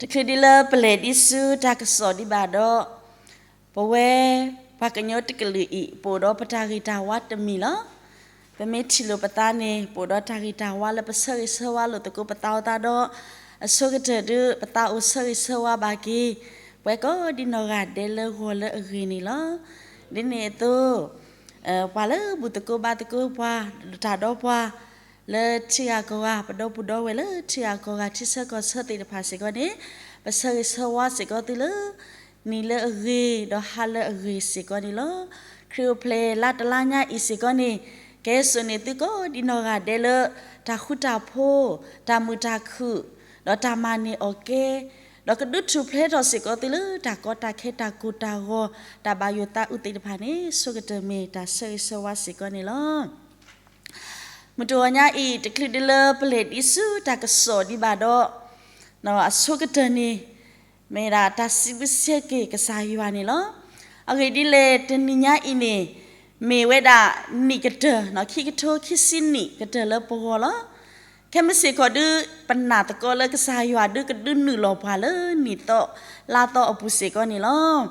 တချုးဒ်လၢပလဲၤဒံးဆူတၢ်ကစီၣ်ဒံးဘၣ်ဒီး, ပဝဲပှၤကညီတကလုာ်အံၤ ပအိၣ်ဒီးပတၢ်ဂ့ၤတၢ်ဝါတမံၤလီၤ. ပမ့ၢ်ထံၣ်လိာ်ပသးန့ၣ် ပအိၣ်ဒီးတၢ်ဂ့ၤတၢ်ဝါလၢပဆၢဂ့ၤဆၢဝါလိာ်သကိးပသးအသးဒီး, အဆိကတၢၢ်ဒုး ပသးအိၣ်ဆၢဂ့ၤဆၢဝါဘၣ်က့ၤ ပှၤကိးဒ်နီၢ်ဂၤဒဲးလၢဂီၤလၢအဂ့ၤန့ၣ်လီၤ. ဒ်န့ၣ်အသိး ပှၤလၢဘူၣ်သကိးဘါသကိးပှၤ, တၢ်ဒီပှၤ လၢထံဂၤကီၢ်ဂၤ, ပဒီပုၢ်ဒီဝဲၢ်လၢထံဂၤကီၢ်ဂၤ ထံဆၢကီၢ်ဆၢသ့ၣ်တဖၣ်စ့ၢ်ကီးန့ၣ်, ပဆၢဂ့ၤဆၢဝါစ့ၢ်ကီးသုလၢ နံၤလၢအဂ့ၤ ဒီးဟါလၢအဂ့ၤစ့ၢ်ကီးန့ၣ်လီၤ. ခရံာ်အိၣ်ဖျဲၣ်လါတလါညါအံၤစ့ၢ်ကီးန့ၣ်, ကဟဲစိာ်န့ၢ်သုကိးဒ်နီၢ်ဂၤဒဲးလၢ တၢ်ဃူတၢ်ဖိး, တၢ်မုာ်တၢ်ခုၣ်, ဒီးတၢ်မၤန့ၢ်အီၣ်ကဲ ဒီးကဒုးထူၣ်ဖျဲးထီၣ်စ့ၢ်ကီးသုလၢတၢ်ကီတၢ်ခဲတၢ်ကိၢ်တၢ်ဂီၤ, တၢ်ဘၣ်ယိၣ်သးအုးသ့ၣ်တဖၣ်န့ၣ် ဆိကတၢၢ်မ့ၢ်တၢ်ဆၢဂ့ၤဆၢဝါစ့ၢ်ကီးန့ၣ်လီၤ. မုၢ်တဂီၤညါအံၤ တချုးဒ်လၢပလဲၤဒံးဆူတၢ်ကစီၣ်ဒံးဘၣ်ဒီး, အဆိကတၢၢ်န့ၣ် မ့ၢ်ဒၣ်တၢ်စံးဘျုးစံးက့ၤကစၢ်ယွၤန့ၣ်လီၤ. အဂ့ၢ်ဒ်လဲၣ် တနံၤညါအံၤန့ၣ် မ့ၢ်ဝဲဒၣ်နံၣ်ကတၢၢ် ခံကထိခံဆံနံၣ်ကတၢၢ်လၢပဂီၢ်လီၤ. ခဲမုၢ်စ့ၢ်ကီးဒုး ပနာ်သကိးလၢကစၢ်ယွၤဒုးကဒုးနုာ်လီၤပှၤလၢနံၣ်သီလါသီအပူၤစ့ၢ်ကီးန့ၣ်လီၤ.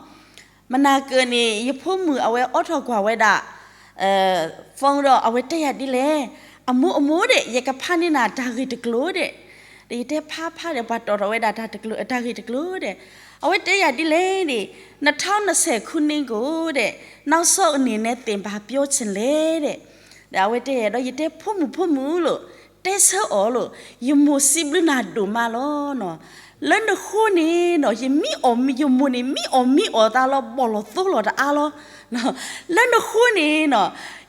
မနၤကၢၢ်န့ၣ် ယဖိမုၣ်အဝဲအိးထီၣ်ကွၢ်ဝဲဒၣ် phone ဒီးအဝဲတဲယၤဒ်လဲၣ်, အမိၢ်အမိၢ်ဒဲး ယကဖးန့ၢ်နၤတၢ်ဂ့ၢ်တကျိၤဒဲး, ဒီးယတဲဖးဖးဒီး ပှၤတီၣ်ထီၣ်ဝဲဒၣ်တၢ်ဂ့ၢ်တကျိၤဒဲး, အဝဲတဲယၤဒ်လဲၣ်န့ၣ်, နထီၣ်နဆဲးခူန့ၢ်ကိၣ်ဒဲး, နောက်ဆုံးအနေနဲ့သင်ဘာပြောချင်လဲၣ်ဒဲး, ဒီးအဝဲတဲယၤဒီး ယတဲဖိမုၣ်ဖိမုၣ်လိၤ, တဲဆၢအီၤလိၤ, ယမိၢ်စံးဘျုးနၤဒိၣ်မးလီၤ. လၢနဃိန့ၣ်နီၤ ယမံအီၣ်မံ ယမိၢ်န့ၣ် မံအီၣ်မံအီသးလီၤ ဘီၣ်လီၤသိလီၤတအါလီၤ. လၢနဃိန့ၣ်နီၤ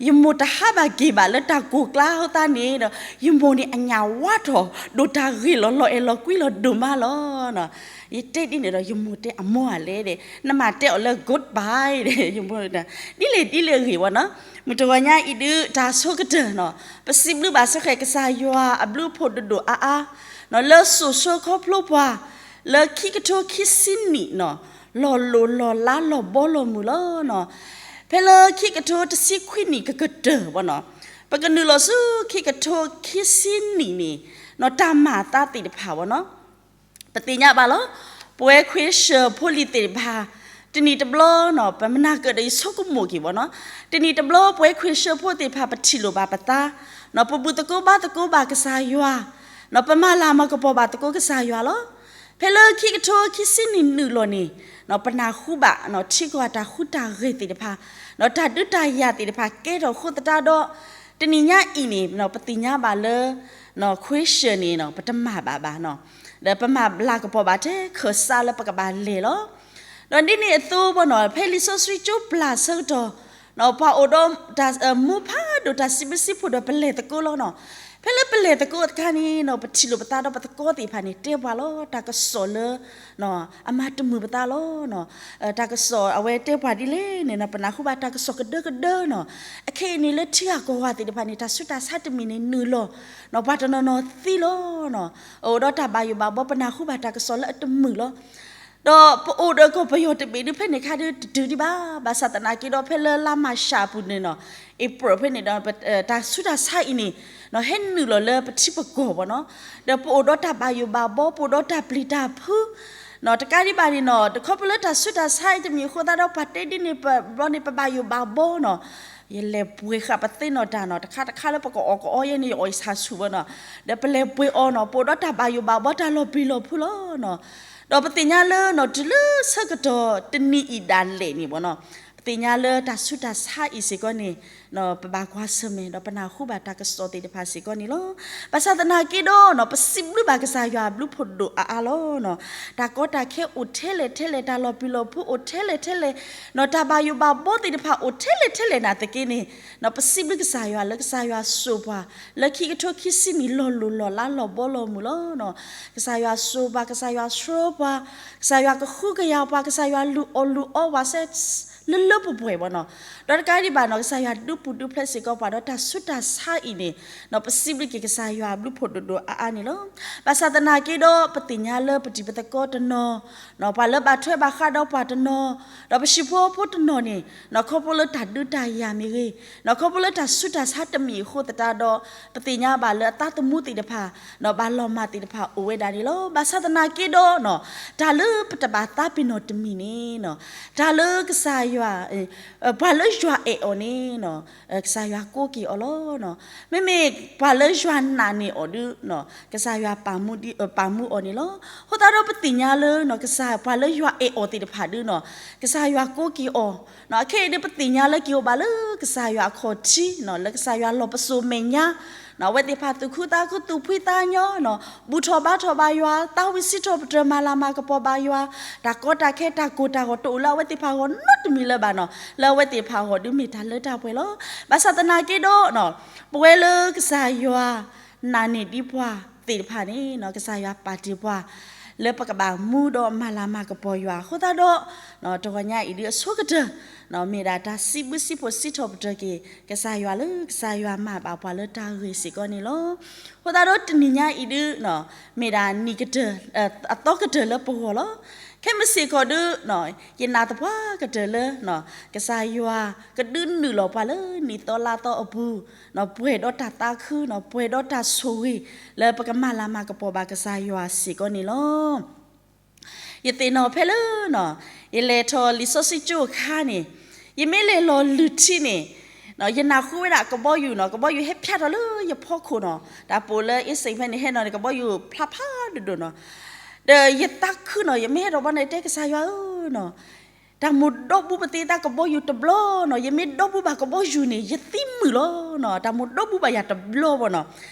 ယမိၢ်တဟးဘၣ်က့ၤဘၣ်လၢတၢ်ကိၢ်ကျါအသးန့ၣ်ဒီး ယမိၢ်န့ၣ်အညၣ်ဝါထီၣ် ဒိၣ်တၢ်ဂ့ၤလီၤ လီၤအဲၣ်လီၤကွံလီၤဒိၣ်မးလီၤ. ယတဲဒ်န့ၣ်ဒီး ယမိၢ်တဲအမိၢ်ဧါလဲၣ်ဒီး နမၤတဲအီၤလၢ goodbye ဒီး ယမိၢ် ဒ်လဲၣ်ဒ်လဲၣ်ဂ့ၤဝဲနီၤ. မုၢ်တဂီၤညါအံၤဒုး တၢ်ဆိကတၢၢ်နီၤ ပစံးဘျုးဘၣ်စ့ၢ်ကီးကစၢ်ယွၤအဘျုးအဖှိၣ်ဒိၣ်ဒိၣ်အါအါ လၢစိာ်ဆှၢခီဖျိပှၤ လၢခံကထိခံဆံနံၣ်နီၤ လီၤလိၢ်လီၤလးလီၤဘီလီၤမုၢ်လီၤ. ဖဲလၢခံကထိတဆံခွံနံၣ်ကကတၢၢ်ဘၣ်နီၤ ပကနုာ်လီၤဆူခံကထိခံဆံနံၣ်န့ၣ် နီၤ တၢ်မၤအသးသ့ၣ်တဖၣ်ဘၣ်နီၤ ပသ့ၣ်ညါဘၣ်လီၤ. ပဝဲခွ့ၡၢၣ်ဖိလံၤသ့ၣ်တဖၣ် တနံၣ်တဘျီနီၤ ပမနၤကၢၢ်ဒီးယဆိကမိၣ်က့ၤဘၣ်နီၤ တနံၣ်တဘျီ ပဝဲခွ့ၡၢၣ်ဖိသ့ၣ်တဖၣ် ပထံၣ်လိာ်ဘၣ်ပသးနီၤ ပဘူၣ်သကိးဘါသကိးဘၣ်ကစၢ်ယွၤနီၤ ပမၤလၤမၤကပီၤဘၣ်သကိးကစၢ်ယွၤလီၤ. ဖဲလၢခံကထိခံဆံနံၣ်နုာ်လီၤန့ၣ်နီၤ ပနၢ်ဟူဘၣ်နီၤ ထံကီၢ်တၢ်ဟူးတၢ်ဂဲၤသ့ၣ်တဖၣ်နီၤ တၢ်ဒုးတၢ်ယၤသ့ၣ်တဖၣ် ကဲထီၣ်ဃိသတးဒီး တနံၤညါအံၤန့ၣ်နီၤ ပသ့ၣ်ညါဘၣ်လၢ ခွ့ၡၢၣ်န့ၣ်နီၤ ပတမၤဘၣ်ဘၣ်နီၤ ဒီးပမၤလၤကပီၤဘၣ်ထဲခၢၣ်စးလၢပကဘၣ်လဲၤလီၤ. ဒီးဒ်န့ၣ်အသိးဘၣ်နီၤ ဖဲလံာ်စီဆှံကၠိပျၢ်ဆၢကတီၢ်နီၤ ပှၤအိၣ်ဒီးတၢ်မူဖးဒိၣ် တၢ်စံးဘျုးစံးဖှိၣ်ဒီးပလဲၤသကိးလီၤနီၤ. ဖဲလၢပလဲၤသကိးတခါန့ၣ်နီၤ ပထံၣ်လိာ်ပသးဒီးပသကိးသ့ၣ်တဖၣ်န့ၣ် တဲပှၤလီၤ တၢ်ကစီၣ်လၢ အမၤတမုာ်ပသးလီၤနီၤ. တၢ်ကစီၣ်အဝဲတဲပှၤဒ်လဲၣ်န့ၣ်နီၤ ပနၢ်ဟူဘၣ်တၢ်ကစီၣ်ကဒၢကဒၢနီၤ. အခဲအံၤန့ၣ်လၢထံဂၤကီၢ်ဂၤသ့ၣ်တဖၣ်န့ၣ် တၢ်ဆူးတၢ်ဆါတမံၤန့ၣ်နုာ်လီၤနီၤ ပှၤတနီၤနီၤသံလီၤနီၤ. အိၣ်ဒီးတၢ်ဘၣ်ယိၣ်ဘၣ်ဘီ ပနၢ်ဟူဘၣ်တၢ်ကစီၣ်လၢအတမုာ်လီၤ. ဒီးပအိၣ်ဒီးကီၢ်ပယီၤတဘ့ၣ်ဒုးဖဲန့ၣ်ခါဒုးတတုၤဒံးဘၣ်, ဘၣ်ဆၣ်သနာ်က့ဒီး ဖဲလၢလါမၢ်ၡးအပူၤန့ၣ်နီၤ April ဖဲန့ၣ်ဒီး တၢ်ဆူးတၢ်ဆါအံၤန့ၣ် ဟဲနုာ်လီၤလၢပထံပကီၢ်ဘၣ်နီၤ. ဒီးပအိၣ်ဒီးတၢ်ဘၣ်ယိၣ်ဘၣ်ဘီ ပအိၣ်ဒီးတၢ်ပျံၤတၢ်ဖုးနီၤ တကးဒံးဘၣ်န့ၣ်နီၤ တခီဖဲလၢတၢ်ဆူးတၢ်ဆါအံၤတမံၤအဃိသတးဒီး ပှၤတဲဒ်န့ၣ်ဘျီန့ၣ် ပဘၣ်ယိၣ်ဘၣ်ဘီနီၤ. ယလဲၤပှ့ၤဃာ်ပသ့ၣ်နီၣ်တၢ်နီၤ တခါတခါလၢပကအီၣ်ကအီယဲန့ၣ် ယအီၣ်ယဆၣ်ဆူၣ်ဘၣ်နီၤ. ဒီးပလဲၤပှ့ၤအီၤနီၤ ပအိၣ်ဒီးတၢ်ဘၣ်ယိၣ်ဘၣ်ဘီတၢ်လီၤပျံၤလီၤဖုးလီၤနီၤ. ဒီးပသ့ၣ်ညါလၢနီၤ တုၤလၢဆၢကတီၢ်တနံၤအံၤဒၣ်လဲာ်န့ၣ်ဘၣ်နီၤ ပသ့ၣ်ညါလၢတၢ်ဆူးတၢ်ဆါအံၤစ့ၢ်ကီးန့ၣ် ပဘၣ်ကွၢ်ဆၢၣ်မဲာ် ဒီးပနၢ်ဟူဘၣ်တၢ်ကစီၣ်သ့ၣ်တဖၣ်စ့ၢ်ကီးန့ၣ်လီၤ. ဘၣ်ဆၣ်သနာ်က့ဒီးနီၤ ပစံးဘျုးဘၣ်ကစၢ်ယွၤအဘျုးဖှိၣ်ဒိၣ်အါအါလီၤနီၤ. တၢ်ကီတၢ်ခဲအိၣ်ထဲလဲၣ်ထဲလဲၣ် တၢ်လီၤပျံၤလီၤဖုးအိၣ်ထဲလဲၣ်ထဲလဲၣ်နီၤ တၢ်ဘၣ်ယိၣ်ဘၣ်ဘီသ့ၣ်တဖၣ်အိၣ်ထဲလဲၣ်ထဲလဲၣ်နာ်သက့န့ၣ်နီၤ ပစံးဘျုးကစၢ်ယွၤလၢကစၢ်ယွၤစိာ်ပှၤ လၢခံကထိခံဆံနံၣ်လီၤလိၢ်လီၤလးလီၤဘီလီၤမုၢ်လီၤနီၤ. ကစၢ်ယွၤစိာ်ပှၤ ကစၢ်ယွၤဆှၢပှၤ ကစၢ်ယွၤကဟုကယာ်ပှၤ ကစၢ်ယွၤလုၢ်အီၣ်လုၢ်အီပှၤစဲ လၢလၢပှဲၤပှဲၤဘၣ်နီၤ. ဒီးတကးဒံးဘၣ်နီၤ ကစၢ်ယွၤဒုးပူၤဒုးဖျဲးစ့ၢ်ကီးပှၤဒီးတၢ်ဆူးတၢ်ဆါအံၤန့ၣ် ပစံးဘျုးက့ၤကစၢ်ယွၤဘျုးဖှိၣ်ဒိၣ်ဒိၣ်အါအါန့ၣ်လီၤ. ဘၣ်ဆၣ်သနာ်က့ဒီး ပသ့ၣ်ညါလၢပတံၤပသကိးတနီၤ ပှၤလၢဘၣ်ထွဲဘၣ်ဃးဒီးပှၤတနီၤ ဒီးပဟံၣ်ဖိဃီဖိတနီၤန့ၣ် ခီဖျိလၢတၢ်ဒုးတၢ်ယၤမ့ၢ်ဂ့ၤ ခီဖျိလၢတၢ်ဆူးတၢ်ဆါတမံၤအဃိသတးဒီး ပသ့ၣ်ညါဘၣ်လၢအသးသမူသ့ၣ်တဖၣ် ဘၣ်လီၤမၢ်သ့ၣ်တဖၣ်အိၣ်ဝဲဒၣ်န့ၣ်လီၤ. ဘၣ်ဆၣ်သနာ်က့ဒီး တၢ်လၢပတဘၣ်သးပ့ၤနီၣ်တမံၤန့ၣ် တၢ်လၢကစၢ်ယွၤ ပှၤလၢယွၤအဲၣ်အီၤန့ၣ် ကစၢ်ယွၤကိးက့ၤအီၤလီၤ. မ့မ့ၢ်ပှၤလၢယွၤနာ်န့ၢ်အီၤဒီး ကစၢ်ယွၤပာ်မူအီၤန့ၣ်လီၤ. အဃိသတးဒီးပသ့ၣ်ညါလၢ ကစၢ်ပှၤလၢယွၤအဲၣ်အီၤသ့ၣ်တဖၣ်ဒီး ကစၢ်ယွၤကိးက့ၤအီၤ အခဲအံၤဒုးပသ့ၣ်ညါလၢက့ၤအိၣ်ဘၣ်လၢကစၢ်ယွၤအခီၣ်ထံး လၢကစၢ်ယွၤလီၢ်ပစိာ်မဲာ်ညါ အဝဲသ့ၣ်တဖၣ်သူၣ်ခုသးခုသူၣ်ဖှံသးညီ ဘူၣ်ထီၣ်ဘါထီၣ်ဘၣ်ယွၤ သးဝံၣ်စံးထီၣ်ပတြၢၤမၤလၤမၤကပီၤဘၣ်ယွၤ တၢ်ကီတၢ်ခဲတၢ်ကိၢ်တၢ်ဂီၤတအိၣ်လၢအဝဲသ့ၣ်တဖၣ်အဂီၢ်နီတမံၤလၢၤဘၣ်နီၤ. လၢအဝဲသ့ၣ်တဖၣ်အဂီၢ်ဒုးမ့ၢ်တၢ်လၢတၢ်ပှဲၤလီၤ. ဘၣ်ဆၣ်သနာ်က့ဒီး ပဝဲလၢကစၢ်ယွၤနာ်န့ၢ်ဒံးပှၤသ့ၣ်တဖၣ်န့ၣ် ကစၢ်ယွၤပာ်တ့ၢ်ပှၤ လၢပကဘၣ်မူဒီးမၤလၤမၤကပီၤယွၤအဃိသတးဒီး တဂီၤညါအံၤဒုးအဆိကတၢၢ် မ့ၢ်ဒၣ်တၢ်စံးဘျုးစံးဖှိၣ်စံးထီၣ်ပတြၢၤက့ၤ ကစၢ်ယွၤလၢကစၢ်ယွၤမၤဘၣ်ပှၤလၢတၢ်ဂ့ၤစ့ၢ်ကီးန့ၣ်လီၤ. အဃိသတးဒီးတနံၤညါအံၤဒုး မ့ၢ်ဒၣ်နံၣ်ကတၢၢ် အသီကတၢၢ်လၢပဂီၢ်လီၤ. ခဲမုၢ်စ့ၢ်ကီးဒုး ယနာ်သပှၢ်ကတၢၢ်လၢ ကစၢ်ယွၤကဒုးနုာ်လီၤပှၤလၢနံၣ်သီလါသီအပူၤ ပှဲၤဒီးတၢ်သးခုနီၤ ပှဲၤဒီးတၢ်ဆိၣ်ဂ့ၤ လၢပကမၤလၤမၤကပီၤဘၣ်ကစၢ်ယွၤစ့ၢ်ကီးန့ၣ်လီၤ. ယသ့ၣ်နီၣ်ဖဲလၢ ယလဲၤထီၣ်လံာ်စီဆှံကၠိအခါန့ၣ် ယမ့ၢ်လဲၤလီၤလုၢ်ထံန့ၣ် ယနၢ်ဟူဝဲဒၣ်ကဘီယူၤနီၤ ကဘီယူၤဟဲဖၠါထီၣ်လၢယဖီခိၣ်နီၤ တၢ်ပိာ်လၢအ့စ့ၣ်ဖဲန့ၣ်ဟဲနီၤန့ၣ် ကဘီယူၤဖျါဖးဒိၣ်ဒိၣ်နီၤ ဒီးယသးခုနီၤ ယမ့ၢ်ဟဲထီၣ်ဘၣ်န့ၣ် တဲကစၢ်ယွၤဧၢနီၤ တၢ်မိၣ်ဒီဘူးပသ့သးကဘီယူၤတဘျီနီၤ ယမ့ၢ်ဒီဘူးဘၣ်ကဘီယူၤန့ၣ် ယသံမုာ်လီၤနီၤ တၢ်မိၣ်ဒီဘူးဘၣ်ယၤတဘျီဘၣ်နီၤ.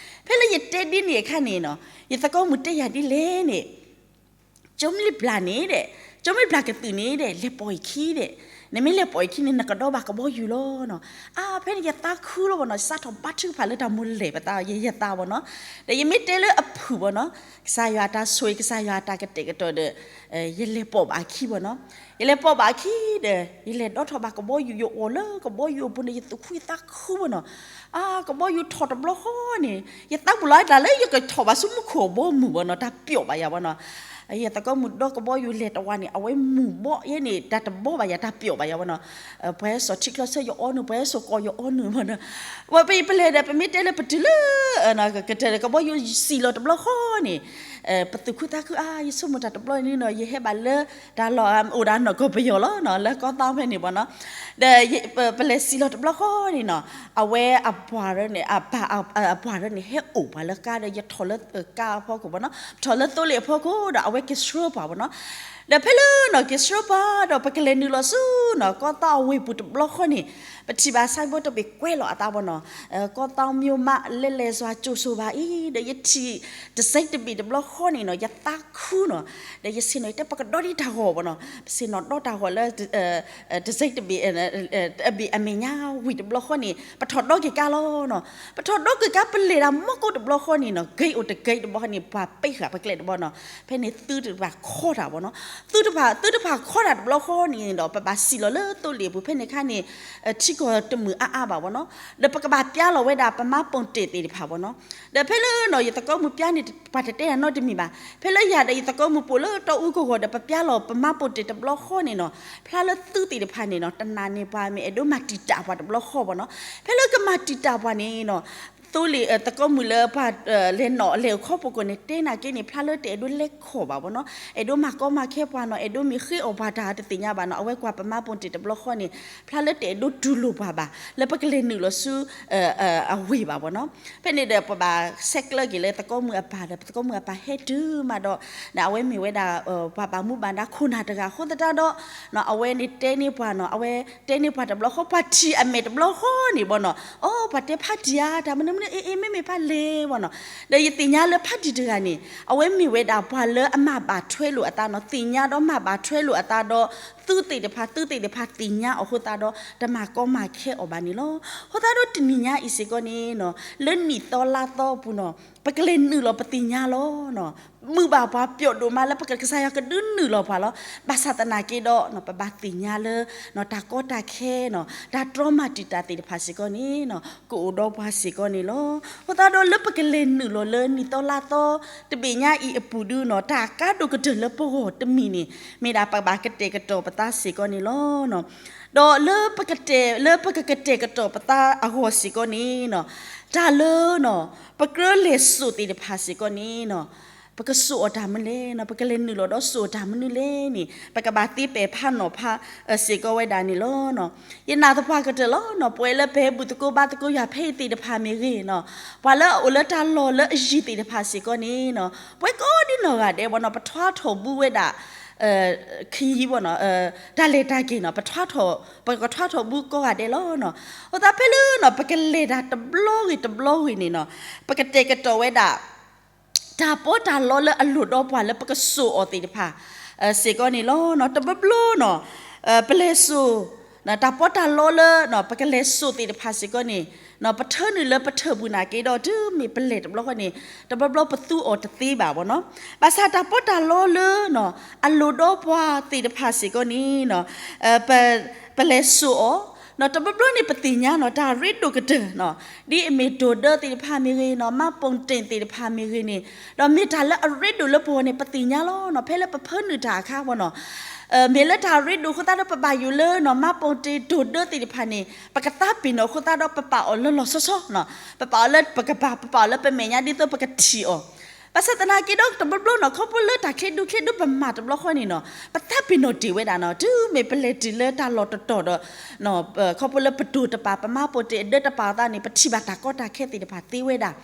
ဖဲလၢယတဲဒ်န့ၣ်အခါန့ၣ်နီၤ ယသကိးမုၣ်တဲယၤဒ်လဲၣ်န့ၣ် ကၠိမ့ၢ်ဘျးန့ၣ်ဒီး ကၠိမ့ၢ်ဘျးကသုၣ်န့ၣ်ဒီး လဲၤပိာ်အခံဒီး နမ့ၢ်လဲၤပိာ်အခံန့ၣ် နကဒီဘၣ်ကဘီယူၤလီၤနီၤ. အါ ဖဲန့ၣ်ယသးခုလီၤဘၣ်နီၤ ယစးထီၣ်ဘါထုကဖၣ်လၢတၢ်မိၣ်လဲၢ်ပသး ယယသးဘၣ်နီၤ. ဒီးယမ့ၢ်တဲလၢအဖုၣ်ဘၣ်နီၤ ကစၢ်ယွၤတၢ်ဆိၣ်ဂ့ၤ ကစၢ်ယွၤတၢ်ကတဲာ်ကတီၤဒီး ယလဲၤပိာ်ဘၣ်အခံဘၣ်နီၤ. ယလဲၤပိာ်ဘၣ်အခံဒီး ယလဲၤဒီးထီၣ်ဘၣ်ကဘီယူၤ ယအိၣ်လၢကဘီယူၤအပူၤန့ၣ် ယသူၣ်ခုယသးခုဘၣ်နီၤ. အါ ကဘီယူၤထီၣ်တဘျီဃီန့ၣ် ယသးပူၤလီၤတၢ်လၢယကထီၣ်ဘၣ်ဆူမူခိၣ်အဘီအမုၢ်ဘၣ်နီၤ တၢ်ပျီၣ်ဘၣ်ယၤဘၣ်နီၤ. ယသကိးမုၣ်ဒီကဘီယူၤလဲၤတဝါန့ၣ် အဝဲမုၢ်ဘီယဲန့ၣ် တၢ်တဘီဘၣ်ယၤ တၢ်ပျီၣ်ဘၣ်ယၤဘၣ်နီၤ. ပှၤဟဲစိာ်ထံချၢဆၢယအီနုၢ် ပှၤဟဲစိာ်ကိးယအီနုၢ်ဘၣ်နီၤ. ဝဲပပလဲၤဒီး ပမ့ၢ်တဲလၢပတုၤလၢ ကတၢၢ်ကဘီယူၤစံၣ်လီၤတဘျီဃီန့ၣ် ပသူၣ်ခုသးခုအါ ယဆိကမိၣ်တၢ်တဘျီန့ၣ်နီၤ ယဟဲဘၣ်လၢ တၢ်လီၢ်အိၣ်ဒီးနီၢ်ကီၢ်ပယီၤလီၤနီၤ လၢကီၢ်သီဖဲန့ၣ်ဘၣ်နီၤ. ဒီးပလဲၤစံၣ်လီၤတဘျီဃီန့ၣ်နီၤ အဝဲအပှၤရၢန့ၣ် အပၢ်အပှၤရၢန့ၣ် ဟဲအိၣ်ပှၤလၢကါဒီး ယထီၣ်လၢကါအဖီခိၣ်ဘၣ်နီၤ ထီၣ်လၢသိလ့ၣ်အဖီခိၣ်ဒီး အဝဲက့ၤဆှၢပှၤဘၣ်နီၤ. ဒီးဖဲလၢနီၤ က့ၤဆှၢပှၤဒီး ပကလဲၤနုာ်လီၤဆူနီၤ ကီၢ်သီအဝ့ၢ်ပူၤတဘျီဃီန့ၣ် ပထံၣ်ဘၣ် signboard တဘ့ၣ်ကွဲးလီၤအသးဘၣ်နီၤ ကီၢ်သီမၠိမး လဲလဲစွာ ကြိုဆိုပါအံၤ ဒီးယထံၣ် တစဲးတဘ့ၣ်တဘျီဃီန့ၣ်နီၤ ယသးခုနီၤ. ဒီးယဆ့ၣ်နီၤတဲ ပကဒီဒံးတၢ်ဂီၤဘၣ်နီၤ ပဆ့ၣ်နီၤဒီတၢ်ဂီၤလၢ တစဲးတဘ့ၣ် အဘ့ၣ်အမဲာ်ညါဝံၤတဘျီဃီန့ၣ် ပထီၣ်ဒီက့ၤကါလီၤနီၤ. ပထီၣ်ဒီက့ၤကါ ပလဲၤဒၣ်မီၢ်ကိၢ်တဘျီဃီန့ၣ်နီၤ gate အိၣ်တ gate တဘျီဃီန့ၣ် ပှၤပ့ၢ်ဃာ်ပကျဲတဘျီနီၤ. ဖဲန့ၣ်သုတဖၣ်ခီတၢ်ဘၣ်နီၤ သုတဖၣ် သုတဖၣ်ခီတၢ်တဘျီဃီန့ၣ်ဒီး ပဘၣ်စံၣ်လီၤလၢသိလ့ၣ်အပူၤ ဖဲန့ၣ်အခါန့ၣ် ထံကီၢ်တမုာ်အါအါဘၣ်ဘၣ်နီၤ. ဒီးပကဘၣ်ပျါလီၤဝဲဒၣ်ပမှတ်ပုံတင်သ့ၣ်တဖၣ်ဘၣ်နီၤ. ဒီးဖဲလၢနီၤ ယသကိးမုၣ်ပျါန့ၣ် ပှၤတတဲယၤနီတမံၤဘၣ်. ဖဲလၢယၤဒီးယသကိးမုၣ်ပိာ်လၢတီအူကဂီၤဒီး ပပျါလီၤပမှတ်ပုံတင်တဘျီဃီန့ၣ်နီၤ ဖျါလၢသုသ့ၣ်တဖၣ်န့ၣ်နီၤ တနာ်န့ၢ်ပှၤမ့ၢ်အဲၣ်ဒိးမၤတံာ်တာ်ပှၤတဘျီဃီဘၣ်နီၤ. ဖဲလၢကမၤတံာ်တာ်ပှၤန့ၣ်နီၤ သိလ့ၣ် သကိးမုၣ်လၢပှၤ လဲၤနီၣ်လဲၤအိၣ်ခီပူၤကိးန့ၣ် တဲနာ်က့န့ၣ် ဖျါလၢတအဲၣ်ဒိးလဲၤခီၣ်ဘၣ်ဘၣ်နီၤ. အဲၣ်ဒိးမၤကီမၤခဲပှၤနီၤ အဲၣ်ဒိးမ့ၢ်ဃ့အီၣ်ပှၤတၢ်တသ့ၣ်ညါဘၣ်နီၤ. အဝဲကွၢ်ပမှတ်ပုံတင်တဘျီဃီန့ၣ် ဖျါလၢတအဲၣ်ဒိးတူၢ်လိာ်ပှၤဘၣ် လၢပကလဲၤနုာ်လီၤဆူ အဝ့ၢ်ဘၣ်ဘၣ်နီၤ. ဖဲန့ၣ်ဒီးပဘၣ်ဆဲးကျၢက့ၤလၢသကိးမုၣ်အပၢ်ဒီး ပသကိးမုၣ်အပၢ်ဟဲတုၤမးဒီး အဝဲမ့ၢ်ဝဲဒၣ် ပှၤဘၣ်မူဘၣ်ဒါခိၣ်နၢ်တဂၤအဃိသတးဒီး အဝဲန့ၣ်တဲန့ၢ်ပှၤနီၤ အဝဲတဲန့ၢ်ပှၤတဘျီဃီ ပှၤထံၣ်အမဲာ်တဘျီဃီန့ၣ်ဘၣ်နီၤ အိ ပှၤတဲဖါတံၢ်ဧါ တၢ်မနုၤမနုၤ အ့ အ့ မ့မ့ၢ်ဖါလဲၣ်ဘၣ်နီၤ. ဒီးယသ့ၣ်ညါလၢဖါတံၢ်တဂၤန့ၣ် အဝဲမ့ၢ်ဝဲဒၣ်ပှၤလၢအမၤဘၣ်ထွဲလိာ်အသးနီၤ သ့ၣ်ညါဒီးမၤဘၣ်ထွဲလိာ်အသးဒီး သုသ့ၣ်တဖၣ် သုသ့ၣ်တဖၣ်သ့ၣ်ညါအီၤအဃိသတးဒီး တမၤကီမၤခဲအီၤဘၣ်န့ၣ်လီၤ. အဃိသတးဒီးတနံၤညါအံၤစ့ၢ်ကီးန့ၣ်နီၤ လၢနံၣ်သီလါသီအပူၤနီၤ ပကလဲၤနုာ်လီၤပသ့ၣ်ညါလီၤ. မုာ်ဘၣ်ပှၤပျီဒိၣ်မးလၢပကစၢ်ယွၤကဒုးနုာ်လီၤပှၤလီၤ. ဘၣ်ဆၣ်သနာ်က့ဒီး ပဘၣ်သ့ၣ်ညါလၢ တၢ်ကီတၢ်ခဲနီၤ တၢ်တြီမၤတံာ်တာ်သ့ၣ်တဖၣ်စ့ၢ်ကီးန့ၣ် ကအိၣ်ဒီးပှၤစ့ၢ်ကီးန့ၣ်လီၤ. အဃိသတးဒီးလၢပကလဲၤနုာ်လီၤလၢနံၣ်သီလါသီတဘ့ၣ်ညါအံၤအပူၤဒုနီၤ တၢ်ကါဒိၣ်ကတၢၢ်လၢပဂီၢ်တမံၤန့ၣ် မ့ၢ်ဒၣ်ပဘၣ်ကတဲာ်ကတီၤပသးစ့ၢ်ကီးန့ၣ်လီၤ. ဒီးလၢပကတဲာ် လၢပကကတဲာ်ကတီၤပသးအဂီၢ်စ့ၢ်ကီးန့ၣ် တၢ်လၢ ပကြၢးလဲၤစိာ်သ့ၣ်တဖၣ်စ့ၢ်ကီးန့ၣ် ပကစိာ်အီၤတၢ်မနုၤလဲၣ်, ပကလဲၤနုာ်လီၤဒီးစိာ်အီၤတၢ်မနုၤလဲၣ်န့ၣ် ပကဘၣ်သ့ပဲာ်ဖးနီၤဖးစ့ၢ်ကီးဝဲဒၣ်န့ၣ်လီၤ. ယနာ်သပှၢ်ကတၢၢ်လီၤနီၤ ပဝဲလၢပဟဲဘူၣ်သကိးဘါသကိးယွၤဖဲအံၤသ့ၣ်တဖၣ်မ့ၢ်ဂ့ၤနီၤ ပှၤလၢအအိၣ်လၢတၢ်လီၢ်လၢအယံၤသ့ၣ်တဖၣ်စ့ၢ်ကီးန့ၣ် ပဝဲကိးဒ်နီၢ်ဂၤဒဲးဘၣ်နီၤ ပထွါထီၣ်ဘုဝဲဒၣ် ခယံၤဘၣ်နီၤ တၢ်လဲၤတၢ်က့ၤနီၤ ပထွါထီၣ် ပကထွါထီၣ်ဘုကိးဂၤဒဲးလီၤနီၤ. အဃိသတးဖဲလၢနီၤ ပကလဲၤတၢ်တဘျီဂ့ၤတဘျီဂ့ၤန့ၣ်နီၤ ပကတဲာ်ကတီၤဝဲဒၣ် တၢ်ပီးတၢ်လီလၢအလိၣ်ဒီးပှၤလၢပကစိာ်အီၤသ့ၣ်တဖၣ် စ့ၢ်ကီးန့ၣ်လီၤ. တဘျီဘျီနီၤ ပလဲၤစိာ် တၢ်ပီးတၢ်လီလၢ ပကလဲၤစိာ်သ့ၣ်တဖၣ်စ့ၢ်ကီးန့ၣ် ပထၢနုာ်လၢပထၢၣ်ပူၤနာ်က့ဒီး တုၤမ့ၢ်ပလဲၤတဘျီဃီန့ၣ် တဘျီဘျီပသူအီၤတသ့ဘၣ်ဘၣ်နီၤ. ဘၣ်ဆၣ်တၢ်ပီးတၢ်လီလၢ အလိၣ်ဒီးပှၤသ့ၣ်တဖၣ်စ့ၢ်ကီးန့ၣ် ပလဲၤစိာ်အီၤ တဘျီဘျီန့ၣ် ပသ့ၣ်ညါနီၤ တၢ်ရ့ဒိၣ်ကတၢၢ်နီၤ ဒ်အမ့ၢ်ဒိၣ်ဒၢသ့ၣ်တဖၣ်မ့ၢ်ဂ့ၤနီၤ မှတ်ပုံတင်သ့ၣ်တဖၣ်မ့ၢ်ဂ့ၤန့ၣ် ဒီးမ့ၢ်တၢ်လၢအရ့ဒိၣ်လၢပဂီၢ်န့ၣ် ပသ့ၣ်ညါလီၤနီၤ ဖဲလၢပဖၢနုာ်တၢ်အခါဘၣ်နီၤ မ့ၢ်လၢတၢ်ရ့ဒိၣ်အဃိသတးဒီး ပဘၣ်ယိၣ်လၢနီၤ မှတ်ပုံတင် ဒိၣ်ဒၢသ့ၣ်တဖၣ်န့ၣ် ပကသးပ့ၤနီၣ်အဃိသတးဒီး ပပာ်အီၤလၢလီၤဆီဆီနီၤ ပပာ်အီၤလၢပကပၤ ပပာ်အီၤလၢပမဲာ်ညါ ဒ်သိးပကထံၣ်အီၤ ဘၣ်ဆၣ်သနာ်က့ဒီး တဘျီဘျီနီၤ ခီဖျိလၢတၢ်ချ့ဒုးချ့ဒုး ပမၤတဘျီဃီန့ၣ်နီၤ ပသးပ့ၤနီၣ်တ့ၢ်ဝဲဒၣ်နီၤ တုၤမ့ၢ်ပလဲၤတုၤလၢတၢ်လီၢ်တတီၤဒီး ခီဖျိလၢပဒိၣ်တပၤ ပမှတ်ပုံတင် အဒၢတပာ်အသးန့ၣ် ပထံၣ်ဘၣ်တၢ်ကီတၢ်ခဲသ့ၣ်တဖၣ်သ့ဝဲဒၣ်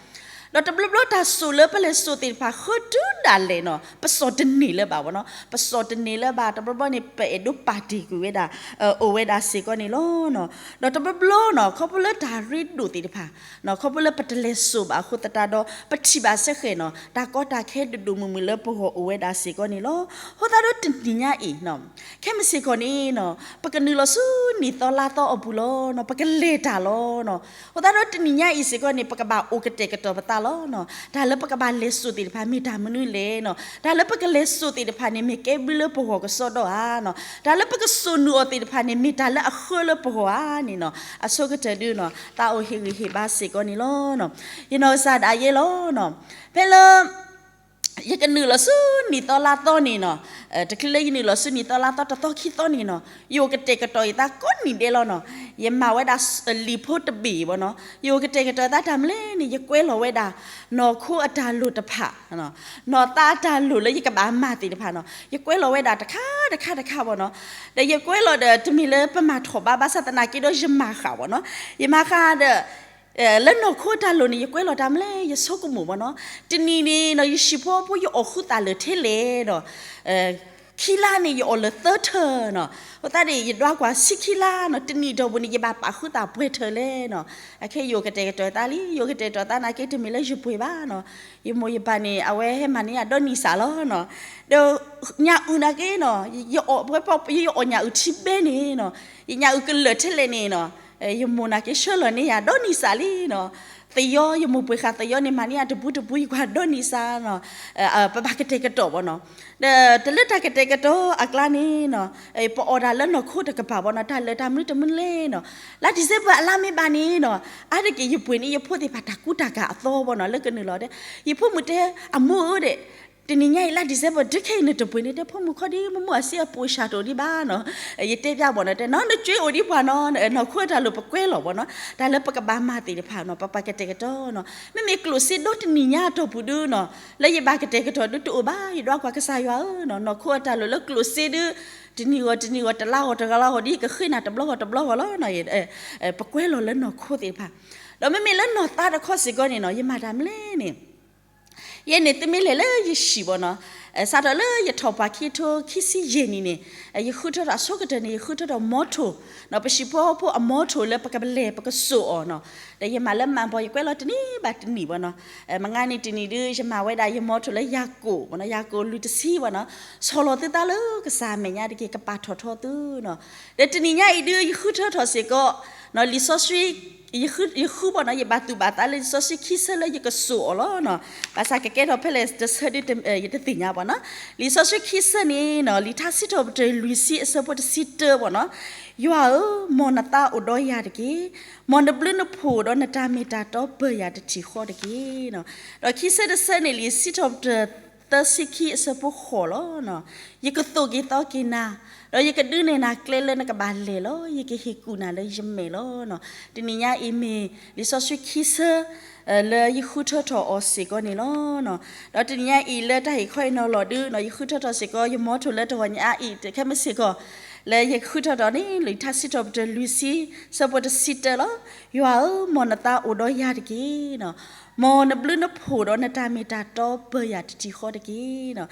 ဒီးတဘျီဘျီတၢ်စိာ်လၢပလဲၤစိာ်သ့ၣ်တဖၣ် ဃုတုၤဒၣ်လဲာ်နီၤ ပစိာ်တန့ၢ်လၢၤဘၣ်ဘၣ်နီၤ ပစိာ်တန့ၢ်လၢၤဘၣ် တဘျီဘျီန့ၣ် ပအဲၣ်ဒိးပာ်တ့ၢ်ကွံာ်ဝဲဒၣ် အိၣ်ဝဲဒၣ်စ့ၢ်ကီးန့ၣ်လီၤ. ဒီးတဘျီဘျီနီၤ ခီဖျိလၢတၢ်ရ့ဒိၣ်သ့ၣ်တဖၣ် ခီဖျိလၢပတလဲၤစိာ်ဘၣ်အဃိသတးဒီး ပထံၣ်ဘၣ်စ့ၢ်ကီးနီၤ တၢ်ကီတၢ်ခဲဒိၣ်ဒိၣ်မုၢ်မုၢ်လၢပဂီၢ်အိၣ်ဝဲဒၣ်စ့ၢ်ကီးန့ၣ်လီၤ. အဃိသတးဒီးတနံၤညါအံၤ ခဲမုၢ်စ့ၢ်ကီးန့ၣ်နီၤ ပကနုာ်လီၤဆူနံၣ်သီလါသီအပူၤလီၤနီၤ ပကလဲၤတၢ်လီၤနီၤ. အဃိသတးဒီးတနံၤညါအံၤစ့ၢ်ကီးန့ၣ် ပကဘၣ်အိၣ်ကတဲာ်ကတီၤပသးလီၤ. တၢ်လၢပကဘၣ်လဲၤစိာ်သ့ၣ်တဖၣ် မ့ၢ်တၢ်မနုၤလဲၣ်နီၤ. တၢ်လၢပကလဲၤစိာ်သ့ၣ်တဖၣ်န့ၣ် မ့ၢ်ကဲဘျုးလၢပဂီၢ်ကစီဒီဧါနီၤ. တၢ်လၢပကစိာ်နုာ်အီၤသ့ၣ်တဖၣ်န့ၣ် မ့ၢ်တၢ်လၢအဃၢလၢပဂီၢ်ဧါန့ၣ်နီၤ. အဆိကတၢၢ်ဒုနီၤ သးအိၣ်ဟ့ၣ်ဂံၢ်ဟ့ၣ်ဘါစ့ၢ်ကီးန့ၣ်လီၤ. ယနီၢ်ကစၢ်ဒၣ်ယဲလီၤ. ဖဲလၢ ယကနုာ်လီၤဆူနံၣ်သီလါသီန့ၣ်နီၤ, တချုးလၢယနုာ်လီၤဆူနံၣ်သီလါသီတသီခံသီန့ၣ်နီၤ, ယအိၣ်ကတဲာ်ကတီၤယသးကိးနံၤဒဲးလီၤနီၤ. ယမၤဝဲဒၣ်လံာ်ဖိတဘ့ၣ်ဘၣ်နီၤ. ယအိၣ်ကတဲာ်ကတီၤယသးတၢ်မနုၤလဲၣ်န့ၣ် ယကွဲးလီၤဝဲဒၣ် နီၢ်ခိအတၢ်လိၣ်တဖၣ်, နီၢ်သးအတၢ်လိၣ်လၢယကဘၣ်မၤသ့ၣ်တဖၣ်နီၤ. ယကွဲးလီၤဝဲဒၣ်တခါတခါတခါဘၣ်နီၤ. ဒီးယကွဲးလီၤဒီး တမ့ၢ်လၢပမၤထီၣ်ဘးဘၣ်ဆၣ်သနာ်က့ဒီး ယမၤဃာ်ဘၣ်နီၤ. ယမၤဃာ်ဒီး လၢနီၢ်ခိအတၢ်လိၣ်န့ၣ် ယကွဲးလီၤတၢ်မနုၤလဲၣ် ယဆိကမိၣ်ဘၣ်နီၤ. တနံၤန့ၣ်နီၤ ယဟံၣ်ဖိဃီဖိ ယအီၣ်ဃုသးလၢာ်ထဲလဲၣ်ဒီး ခံလါန့ၣ် ယအီၣ်လၢာ်သၢထၢၣ်နီၤ. အဃိသတးန့ၣ် ယဒွးကွၢ်ဆံခံလါနီၤ, တနံၣ်တီၢ်ပူၤန့ၣ် ယဘၣ်ပာ်ဃုသးပှဲၤထၢၣ်လဲၣ်နီၤ. အခဲအံၤ ယအိၣ်ကတဲာ်ကတီၤသးလံ, ယအိၣ်ကတဲာ်ကတီၤသးနာ်က့ တမ့ၢ်လၢယပှ့ၤဘၣ်နီၤ. ယမိၢ်ယပၢ်န့ၣ် အဝဲဟဲမၤန့ၢ်ယၤဒီနံၣ်စးလီၤနီၤ. ဒီးညၣ်အုၣ်နာ်က့နီၤ, ယအီၣ်ပှဲၤပှဲၤ ယအီၣ်ညၣ်အုၣ်ထံဘဲန့ၣ်နီၤ, ယညၣ်အုၣ်ကလၢာ်ထဲလဲၣ်န့ၣ်နီၤ, ယမိၢ်နာ်က့ဆှၢလီၤန့ၢ်ယၤဒီနံၣ်စးလံနီၤ. သယီ ယမိၢ်ပှ့ၤဃာ်သယီန့ၣ် မၤန့ၢ်ယၤတဘူးတဘူး ယကွၢ်ဒီနံၣ်စးနီၤ. ပဘၣ်ကတဲာ်ကတီၤဘၣ်နီၤ. ဒီးတလၢတၢ်ကတဲာ်ကတီၤအကျါန့ၣ်နီၤ, ပအီၣ်ဒၣ်လၢနီၢ်ခိတကပၤဘၣ်နီၤ, တၢ်လၢာ်တၢ်မနုၤတမနုၤလဲၣ်နီၤ. လါ December အလါမ့ၢ်ဘၣ်န့ၣ်နီၤ, အါတက့ၢ်ယပှ့ၤန့ၢ်ယဖိသ့ၣ်တဖၣ်တၢ်ကူတၢ်ကၤအသီဘၣ်နီၤ, လၢကနုာ်လီၤဒီး ယဖိမုၣ်တဲ အမိၢ်ဧၢဒီး တနံၤညါအံၤလါ December ဒုးခဲအံၤ နတပှ့ၤန့ၣ် တဲဖိမုၣ်ခီဒံး မိၢ်မိၢ်အစ့အပူၤအစှၤတအိၣ်ဒံးဘၣ်နီၤ. ယတဲပျၢ်ဘၣ်နီၤ, တဲနီၤ နကွဲးအိၣ်ဒံးပှၤနီၤ, နီၢ်ခိအတၢ်လိၣ်ပကွဲးလီၤဘၣ်နီၤ, တၢ်လၢပကဘၣ်မၤသ့ၣ်တဖၣ်နီၤ, ပပှၤကတဲာ်ကတီၤနီၤ. မ့မ့ၢ်ကျိၣ်စ့ဒီတနံၤညါအတီၢ်ပူၤဒုနီၤ, လၢယဘၣ်ကတဲာ်ကတီၤဒုတအိၣ်ဘၣ်, ယဒွးကွၢ်ကစၢ်ယွၤဧၢနီၤ, နီၢ်ခိအတၢ်လိၣ်လၢကျိၣ်စ့ဒု တနံၤဂီၢ်တနံၤဂီၢ် တလါဂီၢ်တလါဂီၢ်ဒ် ယကဃ့နၤတဘျီဂီၢ်တဘျီဂီၢ်လီၤနီၤ. ပကွဲးလီၤလၢနီၢ်ခိသ့ၣ်တဖၣ်, ဒီးမ့မ့ၢ်လၢနီၢ်သးတခီစ့ၢ်ကီးန့ၣ်နီၤ, ယမၤတၢ်မနုၤလဲၣ်န့ၣ် ယဲန့ၣ် သုမ့ၢ်လဲၤလၢယဟံၣ်ဘၣ်နီၤ, စးထီၣ်လၢယထီၣ်ပှၤခံကထိခံဆံယဲၢ်နံၣ်န့ၣ်, ယဃုထၢထီၣ်အဆိကတၢၢ်န့ၣ် ယဃုထၢထီၣ်မီထိၣ်, ပဟံၣ်ဖိဃီဖိအမီထိၣ်လၢပကလဲၤပကစိာ်အီၤနီၤ. ဒီးယမၤလၢမၢ်ဘီ ယကွဲးလီၤတနံၤဘၣ်တနံၤဘၣ်နီၤ. မ့ၢ်ဂ့ၤန့ၣ် တနံၤဒုး ယမၤဝဲဒၣ်ယမီထိၣ်လၢယၤကိာ်ဘၣ်နီၤ, ယၤကိာ်လွံၢ်တဆံဘၣ်နီၤ, ဆီၣ်လီၤသုသးလၢကစၢ်အမဲာ်ညါတက့ၢ်, ကပာ်ထီၣ်ထီသုနီၤ. ဒီးတနံၤညါအံၤဒုး ယဃုထၢထီၣ်စ့ၢ်ကီး လံာ်စီဆှံ ယဃုဘၣ်နီၤ, ယဘၣ်သူၣ်ဘၣ်သးလၢလံာ်စီဆှံခံဆၢလၢယကစိာ်အီၤလီၤနီၤ. ဘၣ်ဆၣ်ကကဲထီၣ်ဖဲလဲၣ်တဆၢဒုး ယတသ့ၣ်ညါဘၣ်နီၤ. လံာ်စီဆှံခံဆၢန့ၣ်နီၤ, လံာ်ထါစံးထီၣ်ပတြၢၤလွံၢ်ဆံအဆၢဖိတဆံတၢဘၣ်နီၤ, ယွၤဧၢ, မ်နသးအိၣ်ဒီးယၤတက့ၢ်. မ်နဘျုးနဖှိၣ်ဒီးနတၢ်မ့ၢ်တၢ်တီပၢၢ်ယၤတထံၣ်ဃီတက့ၢ်နီၤ. ဒီးခံဆၢတဆၢန့ၣ် လံာ်စံးထီၣ်ပတြၢၤသၢဆံခံအဆၢဖိဃိးလီၤ. ယကသိၣ်က့ၤသီက့ၤနၤ, ဒီးယကဒုးနဲၣ်နၤကျဲလၢနကဘၣ်လဲၤလီၤ. ယကဟ့ၣ်ကူၣ်နၤလၢယမဲာ်လီၤ. တနံၤညါအံၤမ့ၢ်လံာ်စီဆှံခံဆၢ လၢယဃုထၢထီၣ်အီၤစ့ၢ်ကီးန့ၣ်လီၤ. ဒီးတနံၤညါအံၤလၢတၢ်ဟ့ၣ်ခီအံၤနီၤလီၤဒုးနီၤ, ယဃုထၢထီၣ်စ့ၢ်ကီး ယမီထိၣ်လၢတဂီၤညါအံၤ ခဲမုၢ်ဆ့ၣ်ကီး လၢယဃုထၢထီၣ်န့ၣ် လံာ်ထါစံးထီၣ်ပတြၢၤလွံၢ်ဆံ ဆၢဖိတဆံတၢလီၤ. ယွၤဧၢ, မ်နသးအိၣ်ဒီးယၤတက့ၢ်. မ်နဘျုးနဖှိၣ်ဒီးနတၢ်မ့ၢ်တၢ်တီပၢၢ်ယၤတထံၣ်ဃီတက့ၢ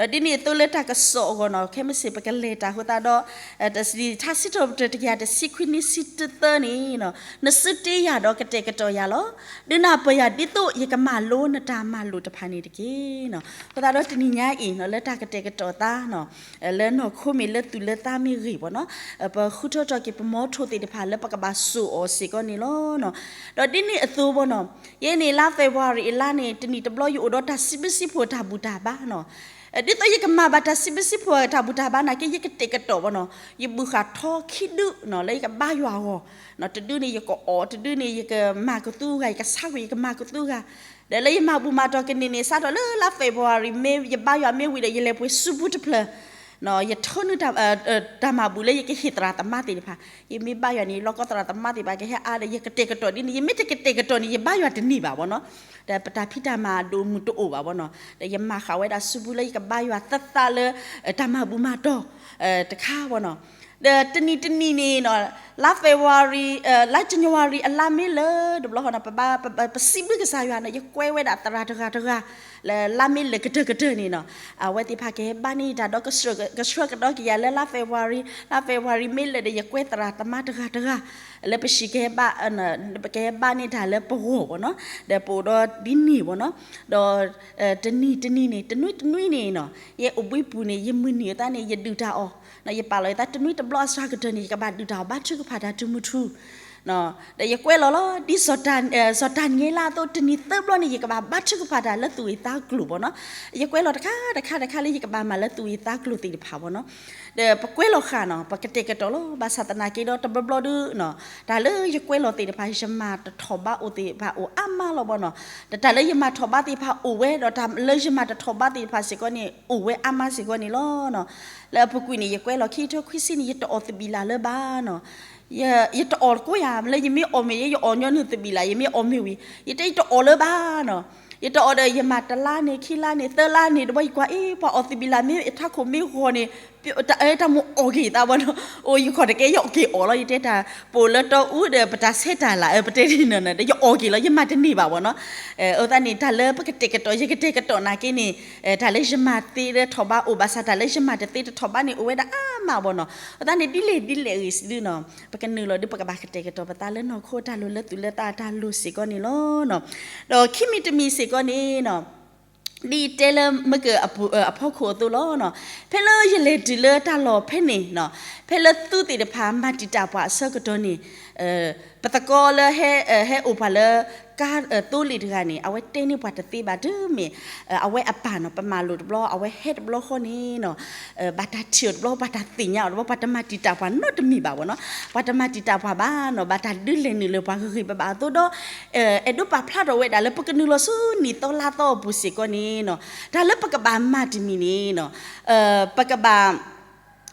်. ဒီးဒ်န့ၣ်အသိးလၢတၢ်ကစီၣ်အဂီၢ်နီၤ, ခဲမုၢ်ဆ့ၣ်ပကလဲၤတၢ်အဃိသတးဒီး လံာ်ထါစံးထီၣ်ပတြၢၤတကယၤတဆံခွံနံၣ်ဆံတသၢန့ၣ်, နစုတ့ယၤဒီးကတဲာ်ကတီၤယၤလီၤ. ဒုးနၢ်ပၢၢ်ယၤဒ်သိးယကမၤလိနတၢ်မၤလိာ်တဖၣ်န့ၣ်တက့ၢ်. အဃိသတးဒီးတနံၤညါအံၤ လၢတၢ်ကတဲာ်ကတီၤသး လၢနီၢ်ခိမ့ၢ်လၢသူၣ်လၢသးမ့ၢ်ဂ့ၤဘၣ်နီၤ, ပဃုထၢထီၣ်က့ၤပမီထိၣ်သ့ၣ်တဖၣ်လၢပကဘၣ်စိာ်အီၤစ့ၢ်ကီးန့ၣ်လီၤ. ဒီးဒ်န့ၣ်အသိးဘၣ်နီၤ, ယဲန့ၣ်လါ February အလါန့ၣ် တနံၣ်တဘျီယအိၣ်ဒီးတၢ်စံးဘျုးစံးဖှိၣ်တၢ်ဘူၣ်တၢ်ဘါနီၤ. ဒ်သိးယကမၤဘၣ်တၢ်စံးဘျုးစံးဖှိၣ်တၢ်ဘူၣ်တၢ်ဘါနာ်က့ ယကတဲာ်ကတီၤဘၣ်နီၤ, ယဘုၣ်ဃာ်ထီခံဒုနီၤ လၢယကဘါယွၤအဂီၢ်, တဒုန့ၣ်ယကအီၣ်, တဒုန့ၣ်ယကမၤကသူဂၤ, ယကဆါကွံာ် ယကမၤကသူဂၤ ဒီးလၢယမၤဘူၣ်မၤတီၢ်ကန့ၢ်န့ၣ် စးထီၣ်လၢလါ February မ့ၢ် ယဘါယွၤမ့ၢ်ဝံၤဒီး ယလဲၤပှ့ၤစုပူတဖျၢၣ်, ယထၢနုာ် တၢ်မၤဘူၣ်လၢယကဟ့ၣ်သရၣ်သမါသ့ၣ်တဖၣ်, ယမ့ၢ်ဘါယွၤန့ၣ် လီၢ်ကီသရၣ်သမါသ့ၣ်တဖၣ်ကဟဲအါဒီး ယကတဲာ်ကတီၤဒ်န့ၣ်, ယမ့ၢ်တကတဲာ်ကတီၤန့ၣ် ယဘါယွၤတန့ၢ်ဘၣ်ဘၣ်နီၤ. ဒီးပတၢ်ဖံးတၢ်မၤအဒိၣ်မုၢ်တအိၣ်ဘၣ်ဘၣ်နီၤ. ဒီးယမၤဃာ်ဝဲဒၣ်စုပူလၢယကဘါယွၤသးသးလၢ တၢ်မၤဘူၣ်မၤတီၢ် တခါဘၣ်နီၤ. ဒီးတနံၤတနံၤန့ၣ်နီၤ, လါ February လါ January အလါမ့ၢ်လၢာ်တဘျီဃီနီၤ, ပဘါ ပစံးဘျုးကစၢ်ယွၤနီၤ, ယကွဲဝဲဒၣ်သရၣ်တဂၤတဂၤ လၢလါမ့ၢ်လၢာ်ကတၢၢ်ကတၢၢ်န့ၣ်နီၤ, အဝဲသ့ၣ်တဖၣ်ကဟဲဘါန့ၢ်တၢ်ဒီး ကဆှၢကဒီးက့ၤယၤလၢလါ February, လါ February မ့ၢ်လၢာ်ဒီး ယကွဲသရၣ်သမါတဂၤတဂၤ လၢပဟံၣ်ကဟဲဘါ ကဟဲဘါန့ၢ်တၢ်လၢပဂီၢ်ဘၣ်နီၤ, ဒီးပအိၣ်ဒီးဒ်န့ၣ်ဘၣ်နီၤ. ဒီးတနံၤတနံၤန့ၣ် တနွံတနွံန့ၣ်နီၤ, ယအိၣ်ဘှံးပူၤန့ၣ် ယမုၢ်နံၤအသးန့ၣ် ယဒုၣ်တၢ်အီၣ်, ယပာ်လီၤယသးတနွံတဘျီအစှၤကတၢၢ်န့ၣ် ယကဘၣ်ဒုၣ်တၢ်အီၣ်ဘါထုကဖၣ်တၢ်တုၤမုၢ်ထူ ဒီးယကွဲးလီၤလီၤ ဒ်စီၤတၢ်နံၤလါအသိး တနံၤသၢဘျီန့ၣ် ယကဘၣ်ဘါထုကဖၣ်တၢ်လၢသူၣ်ဂ့ၢ်သးကျိၤဘၣ်နီၤ. ယကွဲးလီၤတခါတခါတခါလၢယကဘၣ်မၤလၢသူၣ်ဂ့ၢ်သးကျိၤသ့ၣ်တဖၣ်ဘၣ်နီၤ. ဒီးပကွဲးလီၤဃာ်နီၤ, ပကတဲာ်ကတီၤလီၤ, ဘၣ်ဆၣ်သနာ်က့ဒီး တဘျီဘျီဒုး တၢ်လၢယကွဲးလီၤသ့ၣ်တဖၣ် ယမၤတထီၣ်ဘါအိၣ်သ့ၣ်တဖၣ်အိၣ်အါမးလီၤဘၣ်နီၤ. ဒီးတၢ်လၢယမၤထီၣ်ဘါသ့ၣ်တဖၣ်အိၣ်ဝဲ, ဒီးတၢ်လၢယမၤတထီၣ်ဘါသ့ၣ်တဖၣ်စ့ၢ်ကီးန့ၣ် အိၣ်ဝဲအါမးစ့ၢ်ကီးန့ၣ်လီၤ. လၢအပူၤကွံာ်န့ၣ် ယကွဲးလီၤခံကထိခွံဆံန့ၣ် ယတအီၣ်သဘံၣ်လၢ်လၢၤဘၣ်နီၤ. ယတအီၣ်တကိးယၤ လၢယမ့ၢ်အီၣ်မ့ၢ် ယအီၣ်ညီနုၢ်သဘံၣ်လၢ် ယမ့ၢ်အီၣ်မ့ၢ်ဝံၤ ယတဲယတအီၣ်လၢၤဘၣ်နီၤ. ယတအီၣ်ဒီး ယမၤတလါန့ၣ် ခံလါန့ၣ် သၢလါန့ၣ် တဘျီ ယကွၢ်အ့ၣ် ပှၤအီၣ်သဘံၣ်လၢ်မ့ၢ် ထးခိၣ်မ့ၢ်ဂီၤန့ၣ် တၢ်မူအီၣ်က့ၤသးဘၣ်နီၤ. အိၣ် ယခီၣ်တကဲ ယအီၣ်က့ၤအီၣ်လီၤ ယတဲတၢ် ပအိၣ်လၢတီအူဒီး ပတၢ်ဆဲးတၢ်လၢ ပတဲဒ်နီၤ ဒီးယအီၣ်က့ၤလီၤ ယမၤတန့ၢ်ဘၣ်ဘၣ်နီၤ. အဃိသတးန့ၣ် တၢ်လၢပကတဲာ်ကတီၤ ယကတဲာ်ကတီၤနာ်က့န့ၣ် တၢ်လၢယမၤသ့လၢထီၣ်ဘါအိၣ် ဘၣ်ဆၣ်တၢ်လၢယမၤတသ့တထီၣ်ဘါန့ၣ် အိၣ်ဝဲဒၣ်အါမးဘၣ်နီၤ. အဃိသတးန့ၣ် ဒ်လဲၣ်ဒ်လဲၣ်ဂ့ၤစ့ၢ်ဒုနီၤ ပကနုာ်လီၤဒုး ပကဘၣ်ကတဲာ်ကတီၤပသးလၢနီၢ်ခိတၢ်လိၤလၢသူၣ်လၢသးတၢ်လိၤစ့ၢ်ကီးန့ၣ်လီၤ. ဒီးခံမံၤတမံၤစ့ၢ်ကီးန့ၣ်နီၤ ဒ်ယတဲလၢမုၢ်ကၢအဖီခိၣ်အသိးလီၤ. ဖဲလၢယလဲၤတုၤလၢတၢ်လီၢ်ဖဲန့ၣ်နီၤ ဖဲလၢသုးသ့ၣ်တဖၣ်မၤတံာ်တာ်ပှၤအဆၢကတီၢ်န့ၣ် ပသကိးလၢ ဟဲအိၣ်ပှၤလၢ ကါသိလ့ၣ်တဂၤန့ၣ် အဝဲတဲန့ၢ်ပှၤတသ့ဘၣ် တုၤမ့ၢ် အဝဲအပၢ်နီၤ ပမၤလိာ်တဘျီ အဝဲဟဲတဘျီဃီန့ၣ်နီၤ ဘၣ်တၢ်ထံၣ်အီၤတဘျီ ဘၣ်တၢ်သ့ၣ်ညါအီၤတဘျီ ပှၤတမၤတံာ်တာ်ပှၤနီတမံၤဘၣ်ဘၣ်နီၤ. ပှၤတမၤတံာ်တာ်ပှၤဘၣ်နီၤ ဘၣ်တၢ်ဒုးလဲၤနုာ်လၢပှၤဂ့ၤဂ့ၤဘၣ်ဘၣ်အသိးဒီး အဲၣ်ဒိးပာ်ဖျါထီၣ်ဝဲဒၣ်လၢပကနုာ်လီၤဆူနံၣ်သီလါသီအပူၤစ့ၢ်ကီးန့ၣ်နီၤ တၢ်လၢပကဘၣ်မၤတမံၤန့ၣ်နီၤ ပကဘၣ်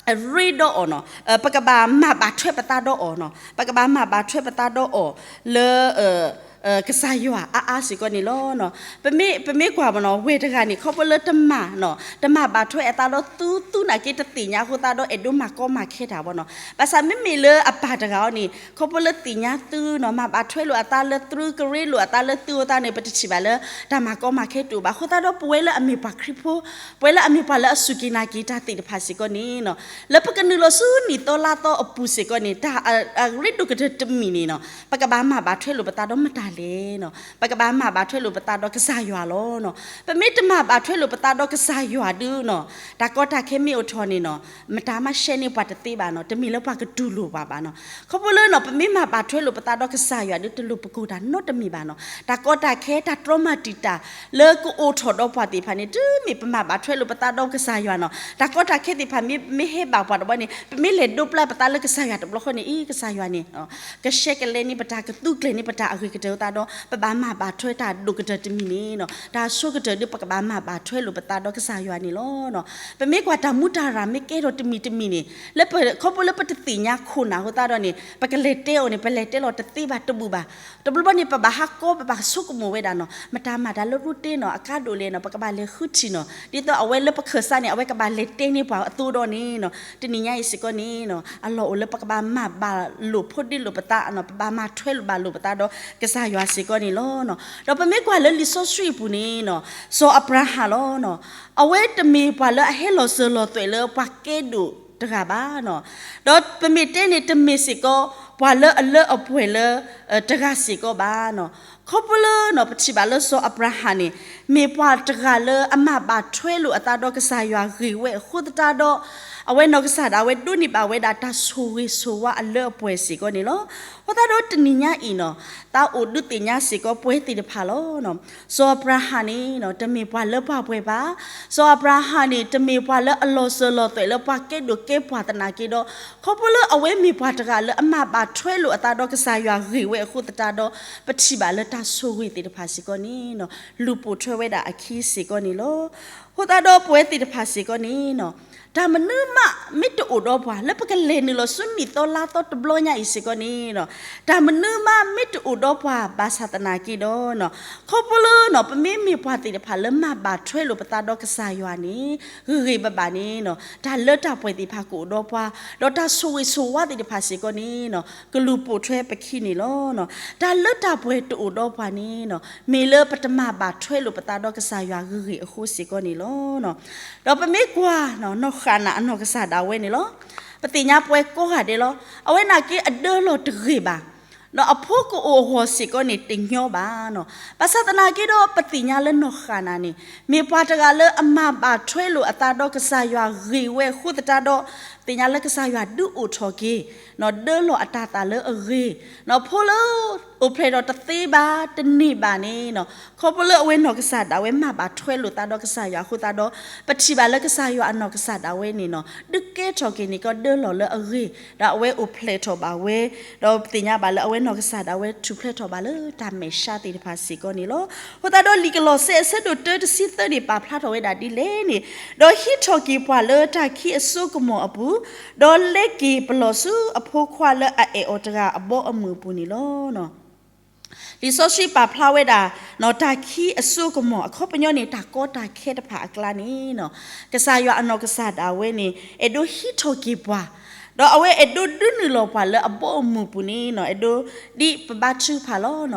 ရ့ဒီးအီၤနီၤ ပကဘၣ်မၤဘၣ်ထွဲပသးဒီးအီၤနီၤ ပကဘၣ်မၤဘၣ်ထွဲပသးဒီးအီၤ လၢ ကစၢ်ယွၤအါအါစ့ၢ်ကီးန့ၣ်လီၤ. ပမ့ၢ်ကွၢ်ဘၣ်နီၤ ဝဲၢ်တဂၤန့ၣ် ခီဖျိလၢတမၤနီၤ တမၤဘၣ်ထွဲအသးဒီးသု သုနာ်က့တသ့ၣ်ညါအဃိသတးဒီး အဲၣ်ဒိးမၤကီမၤခဲတၢ်ဘၣ်နီၤ. ဘၣ်ဆၣ်မ့မ့ၢ်လၢအပၢ်တဂၤအံၤန့ၣ် ခီဖျိလၢသ့ၣ်ညါသုနီၤ မၤဘၣ်ထွဲလိာ်အသးလၢသု ကရ့လိာ်အသးလၢသုအဃိသတးန့ၣ် ပတထံၣ်ဘၣ်လၢ တၢ်မၤကီမၤခဲတအိၣ်ဘၣ်. အဃိသတးဒီး ပဝဲလၢအမ့ၢ်ပှၤခရံာ်ဖိ ပဝဲလၢအမ့ၢ်ပှၤလၢအစူၢ်က့ၤနာ်က့ၤတၢ်သ့ၣ်တဖၣ်စ့ၢ်ကီးန့ၣ်နီၤ လၢပကနုာ်လီၤဆူနံၣ်သီလါသီအပူၤစ့ၢ်ကီးန့ၣ် တၢ်အရ့ဒိၣ်ကတၢၢ်တမံၤန့ၣ်နီၤ ပကဘၣ်မၤဘၣ်ထွဲလိာ်ပသးဒီးမတၤလဲၣ်နီၤ. ပကဘၣ်မၤဘၣ်ထွဲလိာ်ပသးဒီးကစၢ်ယွၤလီၤနီၤ. ပမ့ၢ်တမၤဘၣ်ထွဲလိာ်ပသးဒီးကစၢ်ယွၤဒုနီၤ တၢ်ကီတၢ်ခဲမ့ၢ်အိၣ်ထီၣ်န့ၣ်နီၤ မတၤမးရှဲန့ၢ်ပှၤတသ့ဘၣ်နီၤ တမ့ၢ်လၢပှၤကတူၢ်လိာ်ပှၤဘၣ်နီၤ. ခီဖျိလၢနီၤ ပမ့ၢ်မၤဘၣ်ထွဲလိာ်ပသးဒီးကစၢ်ယွၤဒု တလိၣ်ပကိၢ်တၢ်နီတမံၤဘၣ်နီၤ. တၢ်ကီတၢ်ခဲ တၢ်တြီမၤတံာ်တာ် လၢကအိၣ်ထီၣ်ဒီးပှၤသ့ၣ်တဖၣ်န့ၣ် တုၤမ့ၢ်ပမၤဘၣ်ထွဲလိာ်ပသးဒီးကစၢ်ယွၤနီၤ တၢ်ကီတၢ်ခဲသ့ၣ်တဖၣ်မ့ၢ်ဟဲဘၣ်ပှၤတဘျီန့ၣ် ပမ့ၢ်လဲၤဒိးပျၢ်ပသးလၢကစၢ်ယွၤတဘျီဃီန့ၣ် အံၤ ကစၢ်ယွၤန့ၣ် ကရှဲကလဲန့ၢ်ပတၢ် ကသူကျဲၤန့ၢ်ပတၢ်အဂ့ၤကတၢၢ်အဃိသတးဒီး ပဘၣ်မၤဘၣ်ထွဲတၢ်ဒိၣ်ကတၢၢ်တမံၤန့ၣ်နီၤ တၢ်ဆိကတၢၢ်ဒု ပကဘၣ်မၤဘၣ်ထွဲလိာ်ပသးဒီးကစၢ်ယွၤန့ၣ်လီၤ. ပမ့ၢ်ကွၢ်တၢ်မူတၢ်ရၢ်မ့ၢ်ကဲထီၣ်တမံၤတမံၤန့ၣ် လၢပခီဖျိလၢပတသ့ၣ်ညါခိၣ်နၢ်အဃိသတးဒီးန့ၣ် ပကလဲၤတဲအီၤန့ၣ် ပလဲၤတဲလီၤတသ့ဘၣ်တဘူၣ်ဘၣ်. တဘျီဘျီန့ၣ် ပဘၣ်ဟးကီ ပဘၣ်ဆိကမိၣ်ဝဲဒၣ်နီၤ မတၤမၤတၢ်လၢရူၢ်တ့နီၤ အကါဒိၣ်လဲၣ်နီၤ ပကဘၣ်လဲၤဃုထံၣ်နီၤ ဒ်သိးအဝဲလၢပခၢၣ်စးန့ၣ် အဝဲကဘၣ်လဲၤတဲန့ၢ်ပှၤအသိဒီးန့ၣ်နီၤ တနံၤညါအံၤစ့ၢ်ကီးန့ၣ်နီၤ အလီၢ်အိၣ်လၢပကဘၣ်မၤဘၣ်လိာ်ဖိးဒ့လိာ်ပသးနီၤ ပဘၣ်မၤထွဲလိာ်ဘၣ်လိာ်ပသးဒီးကစၢ်ယွၤစ့ၢ်ကီးန့ၣ်လီၤ. ဒီးပမ့ၢ်ကွၢ်လၢလံာ်စီဆှံအပူၤန့ၣ်နီၤ စီၤအၤဘြၤဟၣ်လီၤနီၤ အဝဲတမ့ၢ်ပှၤလၢအဟဲလီၤစၢၤလီၤသွဲၣ်လၢပှၤကဲဒိၣ်တဂၤဘၣ်နီၤ ဒီးပမ့ၢ်တဲန့ၣ် တမ့ၢ်စ့ၢ်ကီး ပှၤလၢအလၢအပှဲၤလၢ တဂၤစ့ၢ်ကီးဘၣ်နီၤ. ခီဖျိလၢနီၤ ပထံၣ်ဘၣ်လၢစီၤအၤဘြၤဟၣ်န့ၣ် မ့ၢ်ပှၤတဂၤလၢအမၤဘၣ်ထွဲလိာ်အသးဒီးကစၢ်ယွၤဂ့ၤဝဲအဃိသတးဒီး အဝဲနီၢ်ကစၢ်ဒၣ်ဝဲဒိးန့ၢ်ဘၣ်ဝဲဒၣ်တၢ်ဆိၣ်ဂ့ၤဆိၣ်ဝါအလၢအပှဲၤစ့ၢ်ကီးန့ၣ်လီၤ. အဃိသတးဒီးတနံၤညါအံၤနီၤ သးအိၣ်ဒုးသ့ၣ်ညါစ့ၢ်ကီးပဝဲသ့ၣ်တဖၣ်လီၤနီၤ. စီၤအၤဘြၤဟၣ်န့ၣ်နီၤ တမ့ၢ်ပှၤလၢပှၤပှဲၤဘၣ်. စီၤအၤဘြၤဟၣ်န့ၣ် တမ့ၢ်ပှၤလၢအလီၤစၢၤလီၤသွဲၣ်လၢပှၤကဲဒိၣ်ကဲပှၢ်သနာ်က့ဒီး ခီဖျိလၢအဝဲမ့ၢ်ပှၤတဂၤလၢအမၤဘၣ်ထွဲလိာ်အသးဒီးကစၢ်ယွၤဂ့ၤဝဲအဃိသတးဒီး ပထံၣ်ဘၣ်လၢတၢ်ဆိၣ်ဂ့ၤသ့ၣ်တဖၣ်စ့ၢ်ကီးန့ၣ်နီၤ လူၤပိာ်ထွဲဝဲဒၣ်အခံစ့ၢ်ကီးန့ၣ်လီၤ. အဃိသတးဒီးပဝဲသ့ၣ်တဖၣ်စ့ၢ်ကီးန့ၣ်နီၤ တၢ်မနုၤမးမ့ၢ်တအိၣ်ဒီးပှၤ လၢပကလဲၤနုာ်လီၤဆူနံၣ်သီလါသီတဘျီညါအံၤစ့ၢ်ကီးန့ၣ်နီၤ တၢ်မနုၤမးမ့ၢ်တအိၣ်ဒီးပှၤဘၣ်ဆၣ်သနာ်က့ဒီးနီၤ ခီဖျိလၢနီၤ ပမ့မ့ၢ်ပှၤသ့ၣ်တဖၣ်လၢမၤဘၣ်ထွဲလိာ်ပသးဒီးကစၢ်ယွၤန့ၣ် ဂ့ၤဂ့ၤဘၣ်ဘၣ်န့ၣ်နီၤ တၢ်လၢတၢ်ပှဲၤသ့ၣ်တဖၣ်ကအိၣ်ဒီးပှၤ ဒီးတၢ်ဆိၣ်ဂ့ၤဆိၣ်ဝါသ့ၣ်တဖၣ်စ့ၢ်ကီးန့ၣ်နီၤ ကလူၤပိာ်ထွဲပခံန့ၣ်လီၤ. တၢ်လၢတၢ်ပှဲၤတအိၣ်ဒီးပှၤန့ၣ်နီၤ မ့ၢ်လၢပတမၤဘၣ်ထွဲလိာ်ပသးဒီးကစၢ်ယွၤဂ့ၤဂ့ၤအဃိစ့ၢ်ကီးန့ၣ်လီၤ. ဒီးပမ့ၢ်ကွၢ်နီၢ်ဃၣ်နၢ်အနီၢ်ကစၢ်ဒၣ်ဝဲန့ၣ်လီၤ. ပသ့ၣ်ညါပဝဲကိးဂၤဒဲးလီၤ. အဝဲနာ်က့အဒၢလီၤတဂ့ၤဘၣ် ဒီးအဖိကအိၣ်အဂီၢ်စ့ၢ်ကီးန့ၣ်တညီဘၣ်နီၤ. ဘၣ်ဆၣ်သနာ်က့ဒီး ပသ့ၣ်ညါလၢနီၢ်ဃၣ်နၢ်န့ၣ် မ့ၢ်ပှၤတဂၤလၢအမၤဘၣ်ထွဲလိာ်အသးဒီးကစၢ်ယွၤဂ့ၤဝဲအဃိသတးဒီး သ့ၣ်ညါလၢကစၢ်ယွၤဒုးအိၣ်ထီၣ်က့ၤ ဒၢလီၤအတၢ်သးလၢအဂ့ၤ ဖိလၢအိၣ်ဖျဲၣ်ထီၣ်တသ့ဘၣ်တန့ၢ်ဘၣ်န့ၣ်နီၤ ခီဖျိလၢအဝဲနီၢ်ကစၢ်ဒၣ်ဝဲမၤဘၣ်ထွဲလိာ်သးဒီးကစၢ်ယွၤအဃိသတးဒီး ပထံၣ်ဘၣ်လၢကစၢ်ယွၤအနီၢ်ကစၢ်ဒၣ်ဝဲန့ၣ်နီၤ ဒုးကဲထီၣ်က့ၤန့ၣ်ကီးဒၢလီၤလၢအဂ့ၤ ဒီးအဝဲအိၣ်ဖျဲၣ်ထီၣ်ဘၣ်ဝဲ ဒီးပသ့ၣ်ညါဘၣ်လၢအဝဲနီၢ်ကစၢ်ဒၣ်ဝဲထူၣ်ဖျဲးထီၣ်ဘၣ်လၢတၢ်မဲာ်ဆှးသ့ၣ်တဖၣ်စ့ၢ်ကီးန့ၣ်လီၤ. အဃိသတးဒီးလံာ်ကလီးစဲအဆၢဒိၣ်တၢတဆံသၢန့ၣ် ပာ်ဖျါထီၣ်ဝဲဒၣ်ဒ်လဲၣ်န့ၣ်, ဒီးဟံးထီၣ်က့ၤပှၤလၢတၢ်ခံအစိကမီၤအပူၤ, ဒီးလဲက့ၤပလီၢ်ဆူအဖိခွါလၢအအဲၣ်အီၤတဂၤအဘီအမုၢ်အပူၤန့ၣ်လီၤ. လံာ်စီဆှံပာ်ဖျါဝဲဒၣ် တၢ်ခံအစိကမီၤ အခီပညီန့ၣ် တၢ်ကီတၢ်ခဲတဖၣ်အကျါန့ၣ် ကစၢ်ယွၤအနီၢ်ကစၢ်ဒၣ်ဝဲန့ၣ် အဲၣ်ဒိးဟံးထီၣ်က့ၤပှၤ, ဒီးအဝဲအဲၣ်ဒိးဒုးနုာ်လီၤပှၤလၢအဘီအမုၢ်ပူၤန့ၣ် အဲၣ်ဒိးဒ်ပဘါထုကဖၣ်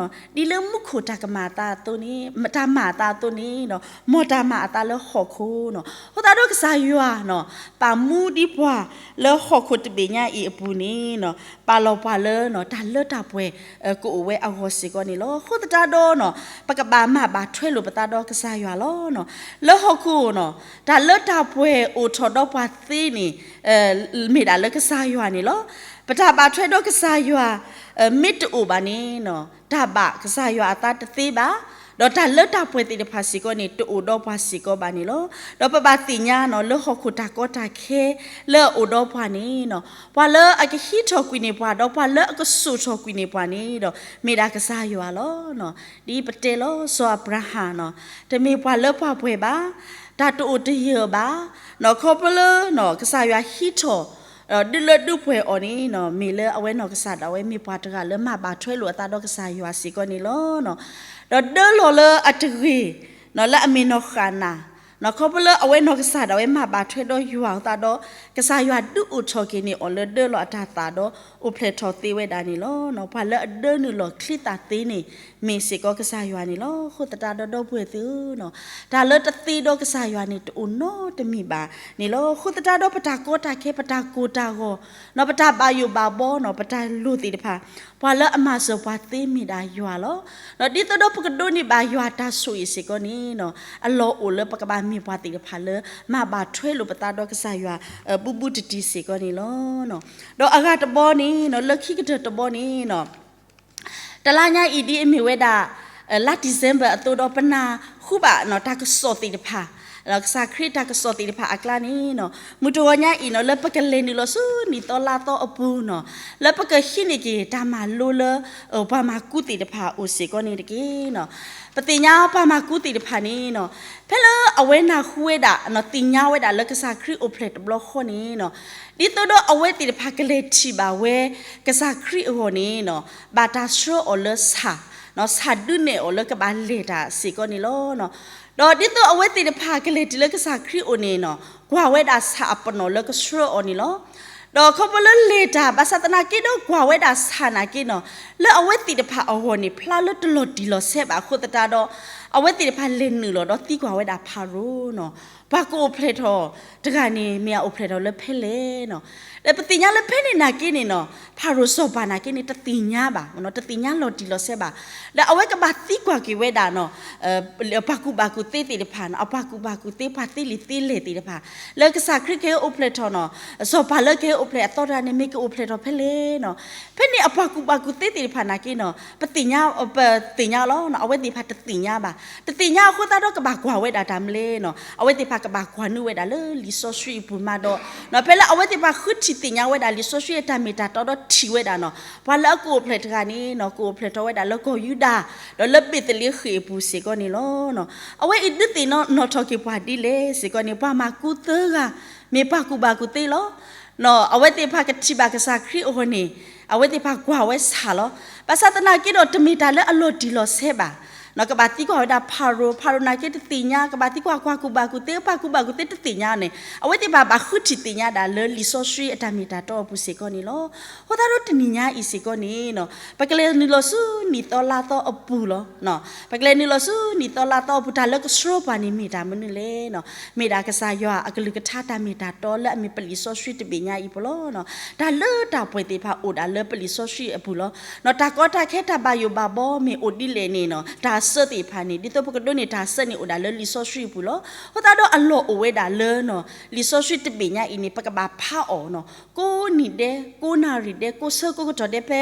လီၤ. ဒ်လၢမူခိၣ်တၢ်ကမၤအသးအသိးန့ၣ်, တၢ်မၤအသးအသိးန့ၣ်, မ်တၢ်မၤအသးလၢဟီၣ်ခိၣ်န့ၣ်, အဃိသတးဒီးကစၢ်ယွၤ ပာ်မူဒ်ပှၤလၢဟီၣ်ခိၣ်တဘ့ၣ်ညါအံၤအပူၤန့ၣ် ပာ်လီၤပှၤလၢ တၢ်လၢတၢ်ပှဲၤ ကအိၣ်ဝဲအဂီၢ်စ့ၢ်ကီးန့ၣ်လီၤ. အဃိသတးဒီး ပကဘၣ်မၤဘၣ်ထွဲလိာ်ပသးဒီးကစၢ်ယွၤလီၤ. လၢဟီၣ်ခိၣ် တၢ်လၢတၢ်ပှဲၤအိၣ်ထီၣ်ဒီးပှၤသ့န့ၣ် မ့ၢ်ဒၣ်လၢကစၢ်ယွၤန့ၣ်လီၤ. ပတၢ်ဘၣ်ထွဲဒီးကစၢ်ယွၤ မ့ၢ်တအိၣ်ဘၣ်န့ၣ် တၢ်ဘၣ်ကစၢ်ယွၤအသးတသ့ဘၣ်, ဒီးတၢ်လၢတၢ်ပှဲၤသ့ၣ်တဖၣ်စ့ၢ်ကီးန့ၣ် တအိၣ်ဒီးပှၤစ့ၢ်ကီးဘၣ်န့ၣ်လီၤ. ဒီးပဘၣ်သ့ၣ်ညါ လၢဟီၣ်ခိၣ်တၢ်ကီတၢ်ခဲလၢအအိၣ်ဒီးပှၤန့ၣ် ပှၤလၢအကဟံးထီၣ်ကွံာ်န့ၢ်ပှၤ ဒီးပှၤလၢအကစိာ်ထီၣ်ကွံာ်န့ၢ်ပှၤန့ၣ်ဒီး မ့ၢ်ဒၣ်ကစၢ်ယွၤလီၤ. ဒ်ပတဲလီၤ စီၤအၤဘြၤဟၣ် တမ့ၢ်ပှၤလၢပှၤပှဲၤဘၣ်, တၢ်တအိၣ်တယၢၢ်ဘၣ်, ခီဖျိလၢ ကစၢ်ယွၤဟံးထီၣ် ဒီးဒုးလၢဒုးပှဲၤအီၤန့ၣ်နီၤ မ့ၢ်လၢအဝဲနီၢ်ကစၢ်ဒၣ်ဝဲမ့ၢ်ပှၤတဂၤလၢမၤဘၣ်ထွဲလိာ်အသးဒီးကစၢ်ယွၤစ့ၢ်ကီးန့ၣ်လီၤ. ဒီးဒၢလီၤလၢအတဂ့ၤ လၢအမ့ၢ်နီၢ်ဃၣ်နၢ် နီၤ ခီဖျိလၢအဝဲနီၢ်ကစၢ်ဒၣ်ဝဲမၤဘၣ်ထွဲဒီးယွၤအသးဒီး ကစၢ်ယွၤဒုးအိၣ်ထီၣ်က့ၤန့ၢ်အီၤလၢဒၢလီၤအတၢ်သၣ်ဒီး အိၣ်ဖျဲၣ်ထီၣ်သ့ဝဲဒၣ်န့ၣ်လီၤ. ပှၤလၢအဒၢနုာ်လီၤချံသၣ်သ့န့ၣ် မ့ၢ်စ့ၢ်ကီးကစၢ်ယွၤန့ၣ်လီၤ. အဃိသတးဒီးဒီပုၢ်ဝဲၢ်သ့ၣ်ဧၢနီၤ တၢ်လၢတသ့ဒီးကစၢ်ယွၤန့ၣ် တအိၣ်နီတမံၤဘၣ်န့ၣ်လီၤ. အဃိသတးဒီးပတၢ်ကီတၢ်ခဲ ပတၢ်ကိၢ်တၢ်ဂီၤ နီၤ ပတၢ်ဘၣ်ယိၣ်ဘၣ်ဘီနီၤ ပတၢ်လိၣ်သ့ၣ်တဖၣ် ပှၤလၢအမၤစၢၤပှၤသ့မ့ၢ်ဒၣ်ယွၤလီၤ.နီၤ ဒ်သိးဒီးပကဒိးန့ၢ်ဘၣ်ယွၤတၢ်ဆိၣ်အံၤစ့ၢ်ကီးန့ၣ်နီၤ အလီၢ်အိၣ်လၢပကဘၣ်မ့ၢ်ပှၤသ့ၣ်တဖၣ်လၢ မၤဘၣ်ထွဲလိာ်ပသးဒီးကစၢ်ယွၤ ဘူးဘူးတံၢ်တံၢ်စ့ၢ်ကီးန့ၣ်လီၤ. ဒီးအဂၤတဘီန့ၣ်နီၤ လၢခံကတၢၢ်တဘီန့ၣ်နီၤ တလါညါအံၤဒ်အမ့ၢ်ဝဲဒၣ် လါ December အသိးဒီး ပနၢ်ဟူဘၣ်နီၤ တၢ်ကစီၣ်သ့ၣ်တဖၣ် ကစၢ်ခရံာ်တၢ်ကစီၣ်သ့ၣ်တဖၣ်အကျါန့ၣ်နီၤ မုၢ်တဂီၤညါအံၤနီၤ လၢပကလဲၤနုာ်လီၤဆူနံၣ်သီလါသီအပူၤနီၤ လၢပကဟံးန့ၢ်က့ၤတၢ်မၤလိလၢ ပှၤမၤကူသ့ၣ်တဖၣ်အအိၣ်စ့ၢ်ကီးန့ၣ်တက့ၢ်နီၤ. ပသ့ၣ်ညါပှၤမၤကူသ့ၣ်တဖၣ်န့ၣ်နီၤ ဖဲလၢအဝဲနၢ်ဟူဝဲဒၣ်နီၤ သ့ၣ်ညါဝဲဒၣ်လၢကစၢ်ခရံာ်အိၣ်ဖျဲၣ်တဘျီဃီန့ၣ်နီၤ ဒ်သိးဒီးအဝဲသ့ၣ်တဖၣ်ကလဲၤထံၣ်ဘၣ်ဝဲ ကစၢ်ခရံာ်အဂီၢ်န့ၣ်နီၤ ဘၣ်တၢ်ဆှၢအီၤလၢဆၣ် ဆၣ်ဒုးနဲၣ်အီၤလၢကဘၣ်လဲၤတၢ်စ့ၢ်ကီးန့ၣ်လီၤ. ဒီးဒ်သိးအဝဲသ့ၣ်တဖၣ်ကလဲၤတုၤလၢကစၢ်ခရံာ်အအိၣ်န့ၣ်နီၤ ကွၢ်ဝဲဒၣ်ဆၣ်အပနီၣ်လၢကဆှၢအီၤန့ၣ်လီၤ. ဒီးခီဖျိလၢလဲၤတၢ် ဘၣ်ဆၣ်သနာ်က့ဒီးကွၢ်ဝဲဒၣ်ဆၣ်နာ်က့နီၤ လၢအဝဲသ့ၣ်တဖၣ်အဂီၢ်န့ၣ် ဖျါလၢတလီၤတံၢ်လီၤဆဲးဘၣ်အဃိသတးဒီး အဝဲသ့ၣ်တဖၣ်လဲၤနုာ်လီၤဒီးသံကွၢ်ဝဲဒၣ်ဖၤရိၤနီၤ ပှၤကအိၣ်ဖျဲၣ်ထီၣ်တဂၤန့ၣ် မ့ၢ်အအိၣ်ဖျဲၣ်ထီၣ်လၢဖဲလဲၣ်နီၤ. ဒီးပသ့ၣ်ညါလၢဖဲန့ၣ်နာ်က့န့ၣ်နီၤ ဖၤရိၤစီၤပၤနာ်က့န့ၣ် တသ့ၣ်ညါဘၣ်နီၤ တသ့ၣ်ညါလီၤတံၢ်လီၤဆဲးဘၣ်. ဒီးအဝဲကဘၣ်သံကွၢ်က့ၤဝဲဒၣ်နီၤ ပှၤကူၣ်ဘၣ်ကူၣ်သ့သ့ၣ်တဖၣ်နီၤ အပှၤကူၣ်ဘၣ်ကူၣ်သ့ ပှၤသ့လံာ်သ့လဲၢ်သ့ၣ်တဖၣ် လၢကစၢ်ခရံာ်ကဟဲအိၣ်ဖျဲၣ်ထီၣ်နီၤ စီၤပၤလၢကဟဲအိၣ်ဖျဲၣ်အသီတဂၤန့ၣ် မ့ၢ်ကအိၣ်ဖျဲၣ်ထီၣ်ဖဲလဲၣ်နီၤ. ဖဲန့ၣ်အပှၤကူၣ်ဘၣ်ကူၣ်သ့သ့ၣ်တဖၣ်နာ်က့နီၤ ပသ့ၣ်ညါ ပသ့ၣ်ညါလီၤနီၤ အဝဲသ့ၣ်တဖၣ်တသ့ၣ်ညါဘၣ်. တသ့ၣ်ညါအဃိသတးဒီးကဘၣ်ကွၢ်ဝဲဒၣ်တၢ်မနုၤလဲၣ်နီၤ အဝဲသ့ၣ်တဖၣ်ကဘၣ်ကွၢ်နုာ်ဝဲဒၣ်လၢလံာ်စီဆှံအပူၤမးဒီး ဖဲလၢအဝဲသ့ၣ်တဖၣ်ဃုထံၣ်သ့ၣ်ညါဝဲဒၣ်လံာ်စီဆှံအတၢ်မ့ၢ်တၢ်တီဒီးထံၣ်ဝဲဒၣ်နီၤ ပှၤလၢအကအိၣ်ဖျဲၣ်တဂၤန့ၣ်နီၤ ကအိၣ်ဖျဲၣ်ထီၣ်ဝဲဒၣ်လၢကီၢ်ယူဒၤ ဒီးလၢဘ့းသလ့ဃ့ၣ်အပူၤစ့ၢ်ကီးန့ၣ်လီၤ. အဝဲအံၤဒုးသ့ၣ်နီၣ်ထီၣ်က့ၤပှၤဒ်လဲၣ်စ့ၢ်ကီးန့ၣ် ပှၤမၤကူသၢဂၤ မ့ၢ်ပှၤကူၣ်ဘၣ်ကူၣ်သ့လီၤ. အဝဲသ့ၣ်တဖၣ်ကထံၣ်ဘၣ်ကစၢ်ခရံာ်အဂီၢ်န့ၣ် အဝဲသ့ၣ်တဖၣ်ကွၢ်ဝဲဆၣ်လီၤ. ဘၣ်ဆၣ်သနာ်က့ဒီးတမ့ၢ်တၢ်လၢအလီၤတံၢ်လီၤဆဲးဘၣ်. ကဘၣ်သံကွၢ်ဝဲဒၣ်ဖၤရိၤ ဖၤရိၤနာ်က့တသ့ၣ်ညါ ကဘၣ်သံကွၢ်ပှၤကူၣ်ဘၣ်ကူၣ်သ့ ပှၤကူၣ်ဘၣ်ကူၣ်သ့တသ့ၣ်ညါန့ၣ် အဝဲသ့ၣ်တဖၣ်ဘၣ်ဃုထံၣ်သ့ၣ်ညါဒၣ်လၢလံာ်စီဆှံအတၢ်မ့ၢ်တၢ်တီအပူၤစ့ၢ်ကီးန့ၣ်လီၤ. အဃိသတးဒီးတနံၤညါအံၤစ့ၢ်ကီးန့ၣ်နီၤ ပကလဲၤနုာ်လီၤဆူနံၣ်သီလါသီအပူၤလီၤ. ပကလဲၤနုာ်လီၤဆူနံၣ်သီလါသီအပူၤ တၢ်လၢကဆှၢပှၤန့ၣ်မ့ၢ်တၢ်မနုၤလဲၣ်နီၤ. မ့ၢ်ဒၣ်ကစၢ်ယွၤအကလုၢ်ကထါတၢ်မ့ၢ်တၢ်တီလၢအမ့ၢ်ပလံာ်စီဆှံတဘ့ၣ်ညါအံၤပူၤလီၤ. တၢ်လၢတၢ်ပှဲၤသ့ၣ်တဖၣ်အိၣ်ဒၣ်လၢပလံာ်စီဆှံအပူၤလီၤ. တၢ်ကီတၢ်ခဲတၢ်ဘၣ်ယိၣ်ဘၣ်ဘီမ့ၢ်အိၣ်ဒ်လဲၣ်န့ၣ်နီၤ တၢ်ဆၢသ့ၣ်တဖၣ်န့ၣ် ဒ်သိးပကဒိးန့ၢ်တၢ်ဆၢန့ၣ်အိၣ်ဒၣ်လၢလံာ်စီဆှံအပူၤလီၤ. အဃိသတးဒီးအလီၢ်အိၣ်ဝဲဒၣ်လၢနီၤ လံာ်စီဆှံတဘ့ၣ်ညါအံၤန့ၣ် ပကဘၣ်ဖးအီၤနီၤ ကိးနံၣ်ဒဲး ကိးနၣ်ရံၣ်ဒဲး ကိးဆၢကိးကတီၢ်ဒဲးဖဲ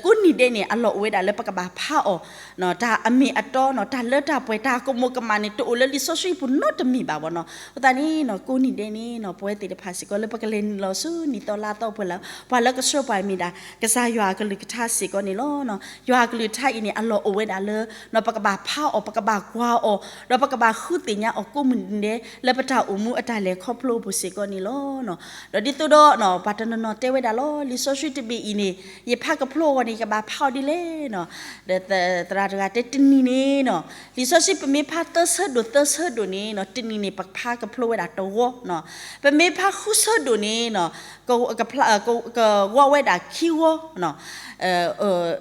ကိးနံၣ်ဒဲးန့ၣ် အလီၢ်အိၣ်ဝဲဒၣ်လၢပကဘၣ်ဖးအီၤ တၢ်အမ့ၢ်အတီနီၤ တၢ်လၢတၢ်ပှဲၤ တၢ်ကမူးကမၣ်န့ၣ် တအိၣ်လၢလံာ်စီဆှံအပူၤနီတမံၤဘၣ်ဘၣ်နီၤ. အဃိသတးန့ၣ်နီၤ ကိးနံၣ်ဒဲးန့ၣ်နီၤ ပဝဲသ့ၣ်တဖၣ်စ့ၢ်ကီးလၢပကလဲၤနုာ်လီၤဆူနံၣ်သီလါသီပှဲၤလၢ ပှၤလၢကဆှၢပှၤမ့ၢ်ဒၣ် ကစၢ်ယွၤအကလုၢ်ကထါစ့ၢ်ကီးန့ၣ်လီၤ. ယွၤအကလုၢ်ကထါအံၤန့ၣ် အလီၢ်အိၣ်ဝဲဒၣ်လၢ ပကဘၣ်ဖးအီၤ ပကဘၣ်ကွၢ်အီၤ ဒီးပကဘၣ်ဃုသ့ၣ်ညါအီၤကိးမုၢ်နံၤဒဲး လၢပတၢ်အိၣ်မူအတၢ်လဲၤခီဖျိအပူၤစ့ၢ်ကီးန့ၣ်လီၤ. ဒီးဒ်သိးဒီး ပှၤတနီၤနီၤတဲဝဲဒၣ်လီၤ လံာ်စီဆှံတဘ့ၣ်အံၤန့ၣ် ယဖးကဖျိအဂီၢ်န့ၣ် ယကဘၣ်ဖးအီၤဒ်လဲၣ်နီၤ. ဒီးသရၣ်တဂၤတဲတနံၤန့ၣ်နီၤ လံာ်စီဆှံပမ့ၢ်ဖးသၢဆၢဒိၣ်သၢဆၢဒိၣ်န့ၣ်နီၤ တနံၤန့ၣ် ပဖးကဖျိဝဲဒၣ်တဝီနီၤ. ပမ့ၢ်ဖးဃုဆၢဒိၣ်န့ၣ်နီၤ ကဝီဝဲဒၣ်ခံဝီနီၤ.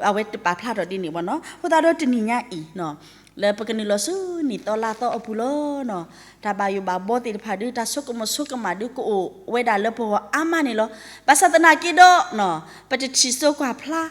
အဝဲပာ်ဖျါထီၣ်ဒ်န့ၣ်ဘၣ်နီၤ. အဃိသတးဒီးတနံၤညါအံၤနီၤ လၢပကနုာ်လီၤဆူနံၣ်သီလါသီအပူၤလီၤနီၤ. တၢ်ဘၣ်ယိၣ်ဘၣ်ဘီသ့ၣ်တဖၣ်ဒီး တၢ်ဆိကမိၣ်ဆိကမးဒီး ကအိၣ်ဝဲဒၣ်လၢပဂီၢ်အါမးန့ၣ်လီၤ. ဘၣ်ဆၣ်သနာ်က့ဒီး ပတထံၣ်စိကွၢ်ဖျါ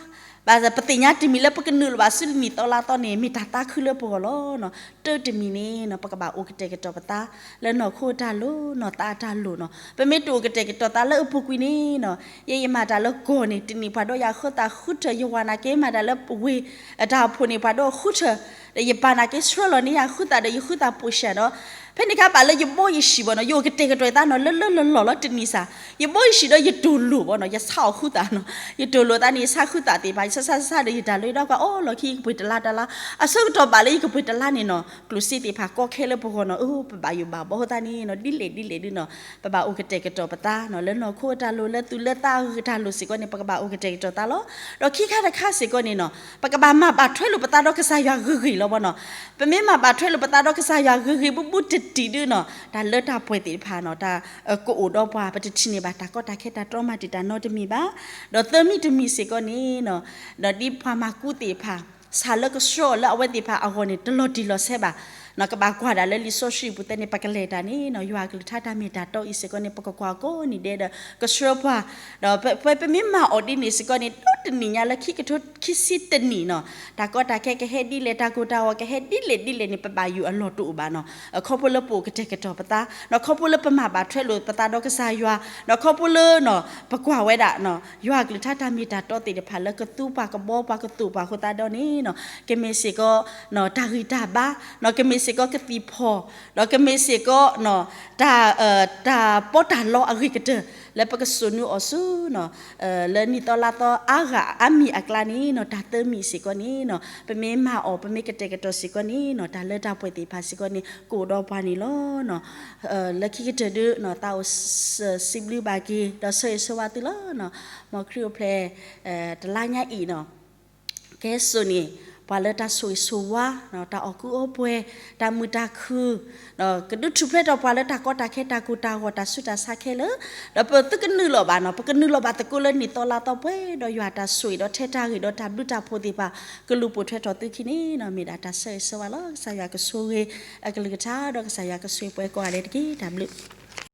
ဘၣ်ဆၣ်ပသ့ၣ်ညါတမံၤလၢပကနုာ်လီၤဘၣ်ဆူနံၣ်သီလါသီန့ၣ် မ့ၢ်တၢ်သးခုလၢပဂီၢ်လီၤနီၤ. တၢ်တမံၤန့ၣ်နီၤ ပကဘၣ်အိၣ်ကတဲာ်ကတီၤပသး လၢနီၢ်ခိအတၢ်လိၣ် နီၢ်သးအတၢ်လိၣ်နီၤ. ပမ့ၢ်တအိၣ်ကတဲာ်ကတီၤသးလၢအပူၤကွံာ်န့ၣ်နီၤ ယဲယမၤတၢ်လၢကီၢ်န့ၣ် တနံၤပှၤဒီးယၤဃၢသးဃုထၢၣ် ယဝၤနာ်က့မၤတၢ်လၢဝ့ၢ်အတၢ်အိၣ်ဖှိၣ်န့ၣ် ပှၤဒီးဃုထၢၣ် ဒီးယပၢ်န့ၣ်က့ဆှၢလီၤန့ၢ်ယၤဃုသးဒီးယဃုသးပိာ်စၢၤဒီး ဖဲန့ၣ်အခါဘၣ်လၢယဘီယဆံးဘၣ်နီၤ ယအိၣ်ကတဲာ်ကတီၤသးနီၤ လၢလၢလီၢ်လီၢ်လီၤတနံၤစၢ် ယဘီယဆံးဒီးယတိၢ်လိာ်ဘၣ်နီၤ ယဆါအီၣ်ဃုသးနီၤ ယတိၢ်လိာ်သးန့ၣ် ယဆါဃုသးသ့ၣ်တဖၣ် ယဆါဆါဆါဒီးယတၢ်လၢယဒီကွၢ် အိၣ်လီၢ်ခံယကပှ့ၤတလါတလါ အဆၢကတီၢ်ဘၣ်လၢယကပှ့ၤတလါန့ၣ်နီၤ ကျိၣ်စ့သ့ၣ်တဖၣ်ကီခဲလၢပဂီၢ်နီၤ အၢ ပဘၣ်ယိၣ်ဘၣ်ဘီအဃိသတးန့ၣ်နီၤ ဒ်လဲၣ်ဒ်လဲၣ်ဒုနီၤ ပဘၣ်အိၣ်ကတဲာ်ကတီၤပသးနီၤ လၢနီၢ်ခိအတၢ်လိၣ် လၢသူၣ်လၢသးအဂ့ၢ်တၢ်လိၣ်စ့ၢ်ကီးန့ၣ် ပကဘၣ်အိၣ်ကတဲာ်ကတီၤသးလီၤ. ဒီးခံခါတခါစ့ၢ်ကီးန့ၣ်နီၤ ပကဘၣ်မၤဘၣ်ထွဲလိာ်ပသးဒီးကစၢ်ယွၤဂ့ၤဂ့ၤလီၤဘၣ်နီၤ ပမ့ၢ်မၤဘၣ်ထွဲလိာ်ပသးဒီးကစၢ်ယွၤဂ့ၤဂ့ၤဘူးဘူးတတံၢ်ဒုနီၤ တၢ်လၢတၢ်ပှဲၤသ့ၣ်တဖၣ်နီၤ တၢ်ကအိၣ်ဒီးပှၤ ပတထံၣ်န့ၢ်ဘၣ်တၢ်ကီတၢ်ခဲတၢ်တြီမၤတံာ်တာ်နီတမံၤဘၣ်. ဒီးသၢမံၤတမံၤစ့ၢ်ကီးန့ၣ်နီၤ ဒီးဒ်ပှၤမၤကူသ့ၣ်တဖၣ် ဆၣ်လၢကဆှၢအီၤလၢအဝဲသ့ၣ်တဖၣ်အဂီၢ်န့ၣ် တလီၤတံၢ်လီၤဆဲးဘၣ် ကဘၣ်ကွၢ်ဒၣ်လၢလံာ်စီဆှံပူၤသ့ၣ်န့ၣ် ပကလဲၤတၢ်န့ၣ်နီၤ ယွၤအကလုၢ်ကထါတၢ်မ့ၢ်တၢ်တီအံၤစ့ၢ်ကီးန့ၣ် ပကကွၢ်ကိးနံၤဒဲးဒီး ကဆှၢပှၤ ဒီးပ ပမ့ၢ်မၤအီၤဒ်န့ၣ်စ့ၢ်ကီးန့ၣ် ဒီတနံၣ်ညါလၢခံကထိခံဆံတနံၣ်နီၤ တၢ်ကီတၢ်ခဲကဟဲဒ်လဲၣ် တၢ်ကိၢ်တၢ်ဂီၤကဟဲဒ်လဲၣ်ဒ်လဲၣ်န့ၣ် ပဘၣ်ယိၣ်အလီၢ်တအိၣ်ဘၣ်နီၤ ခီဖျိလၢပအိၣ်ကတဲာ်ကတီၤပသး ဒီးခီဖျိလၢပမၤဘၣ်ထွဲလိာ်ပသးဒီးကစၢ်ယွၤ ဒီးခီဖျိလၢ ပကွၢ်ဝဲဒၣ် ယွၤအကလုၢ်ကထါတၢ်မ့ၢ်တၢ်တီသ့ၣ်တဖၣ်လၢကသူပှၤကဘီပှၤကသိၣ်ပှၤအဃိသတးဒီးန့ၣ်နီၤ ကမ့ၢ်စ့ၢ်ကီး တၢ်ဂံၢ်တၢ်ဘါ ကမ့ၢ်စ့ၢ်ကီးကသံၣ်ဖီၣ် ဒီးကမ့ၢ်စ့ၢ်ကီး တၢ် တၢ်ပီးတၢ်လီအဂ့ၤကတၢၢ် လၢပကစိာ်နုာ်အီၤဆူ လၢနံၣ်သီလါသီအါဂၤအါမံၤအကျါန့ၣ်နီၤ တၢ်သၢမံၤစ့ၢ်ကီးန့ၣ်နီၤ ပမ့ၢ်မၤအီၤ ပမ့ၢ်ကတဲာ်ကတီၤစ့ၢ်ကီးန့ၣ်နီၤ တၢ်လၢတၢ်ပှဲၤသ့ၣ်တဖၣ်စ့ၢ်ကီးန့ၣ် ကအိၣ်ဒီးပှၤန့ၣ်လီၤ. လၢခံကတၢၢ်ဒု သးအိၣ်စံးဘျုးဘၣ်က့ၤ ဒီးဆၢဂ့ၤဆၢဝါသုလီၤ. မ်ခရံာ်အိၣ်ဖျဲၣ် တလါညါအံၤနီၤ ကဟဲစိာ်န့ၢ် ပှၤလၢတၢ်ဆိၣ်ဂ့ၤဆိၣ်ဝါ တၢ်အီၣ်ကူအီပှဲၤ တၢ်မုာ်တၢ်ခုၣ် ကဒုးထူၣ်ဖျဲးထီၣ်ပှၤလၢတၢ်ကီတၢ်ခဲတၢ်ကိၢ်တၢ်ဂီၤတၢ်ဆူးတၢ်ဆါခဲလၢာ် ဒီးပသုကနုာ်လီၤဘၣ်နီၤ ပကနုာ်လီၤဘၣ်သကိးလၢနံၣ်သီလါသီပှဲၤဒီးယွၤတၢ်ဆိၣ်ဂ့ၤဒီးထဲတၢ်ဂ့ၤဒီးတၢ်ဘျုးတၢ်ဖှိၣ်သ့ၣ်တဖၣ် ကလူၤပိာ်ထွဲထီၣ်သုခံန့ၣ်နီၤ မ့ၢ်ဒၣ်တၢ်ဆၢဂ့ၤဆၢဝါလီၤ. ကစၢ်ယွၤကဆိၣ်ဂ့ၤ အကလုၢ်ကထါဒီးကစၢ်ယွၤကဆိၣ်ဂ့ၤပှၤကိးဂၤဒဲးတက့ၢ်. တၢ်ဘျုး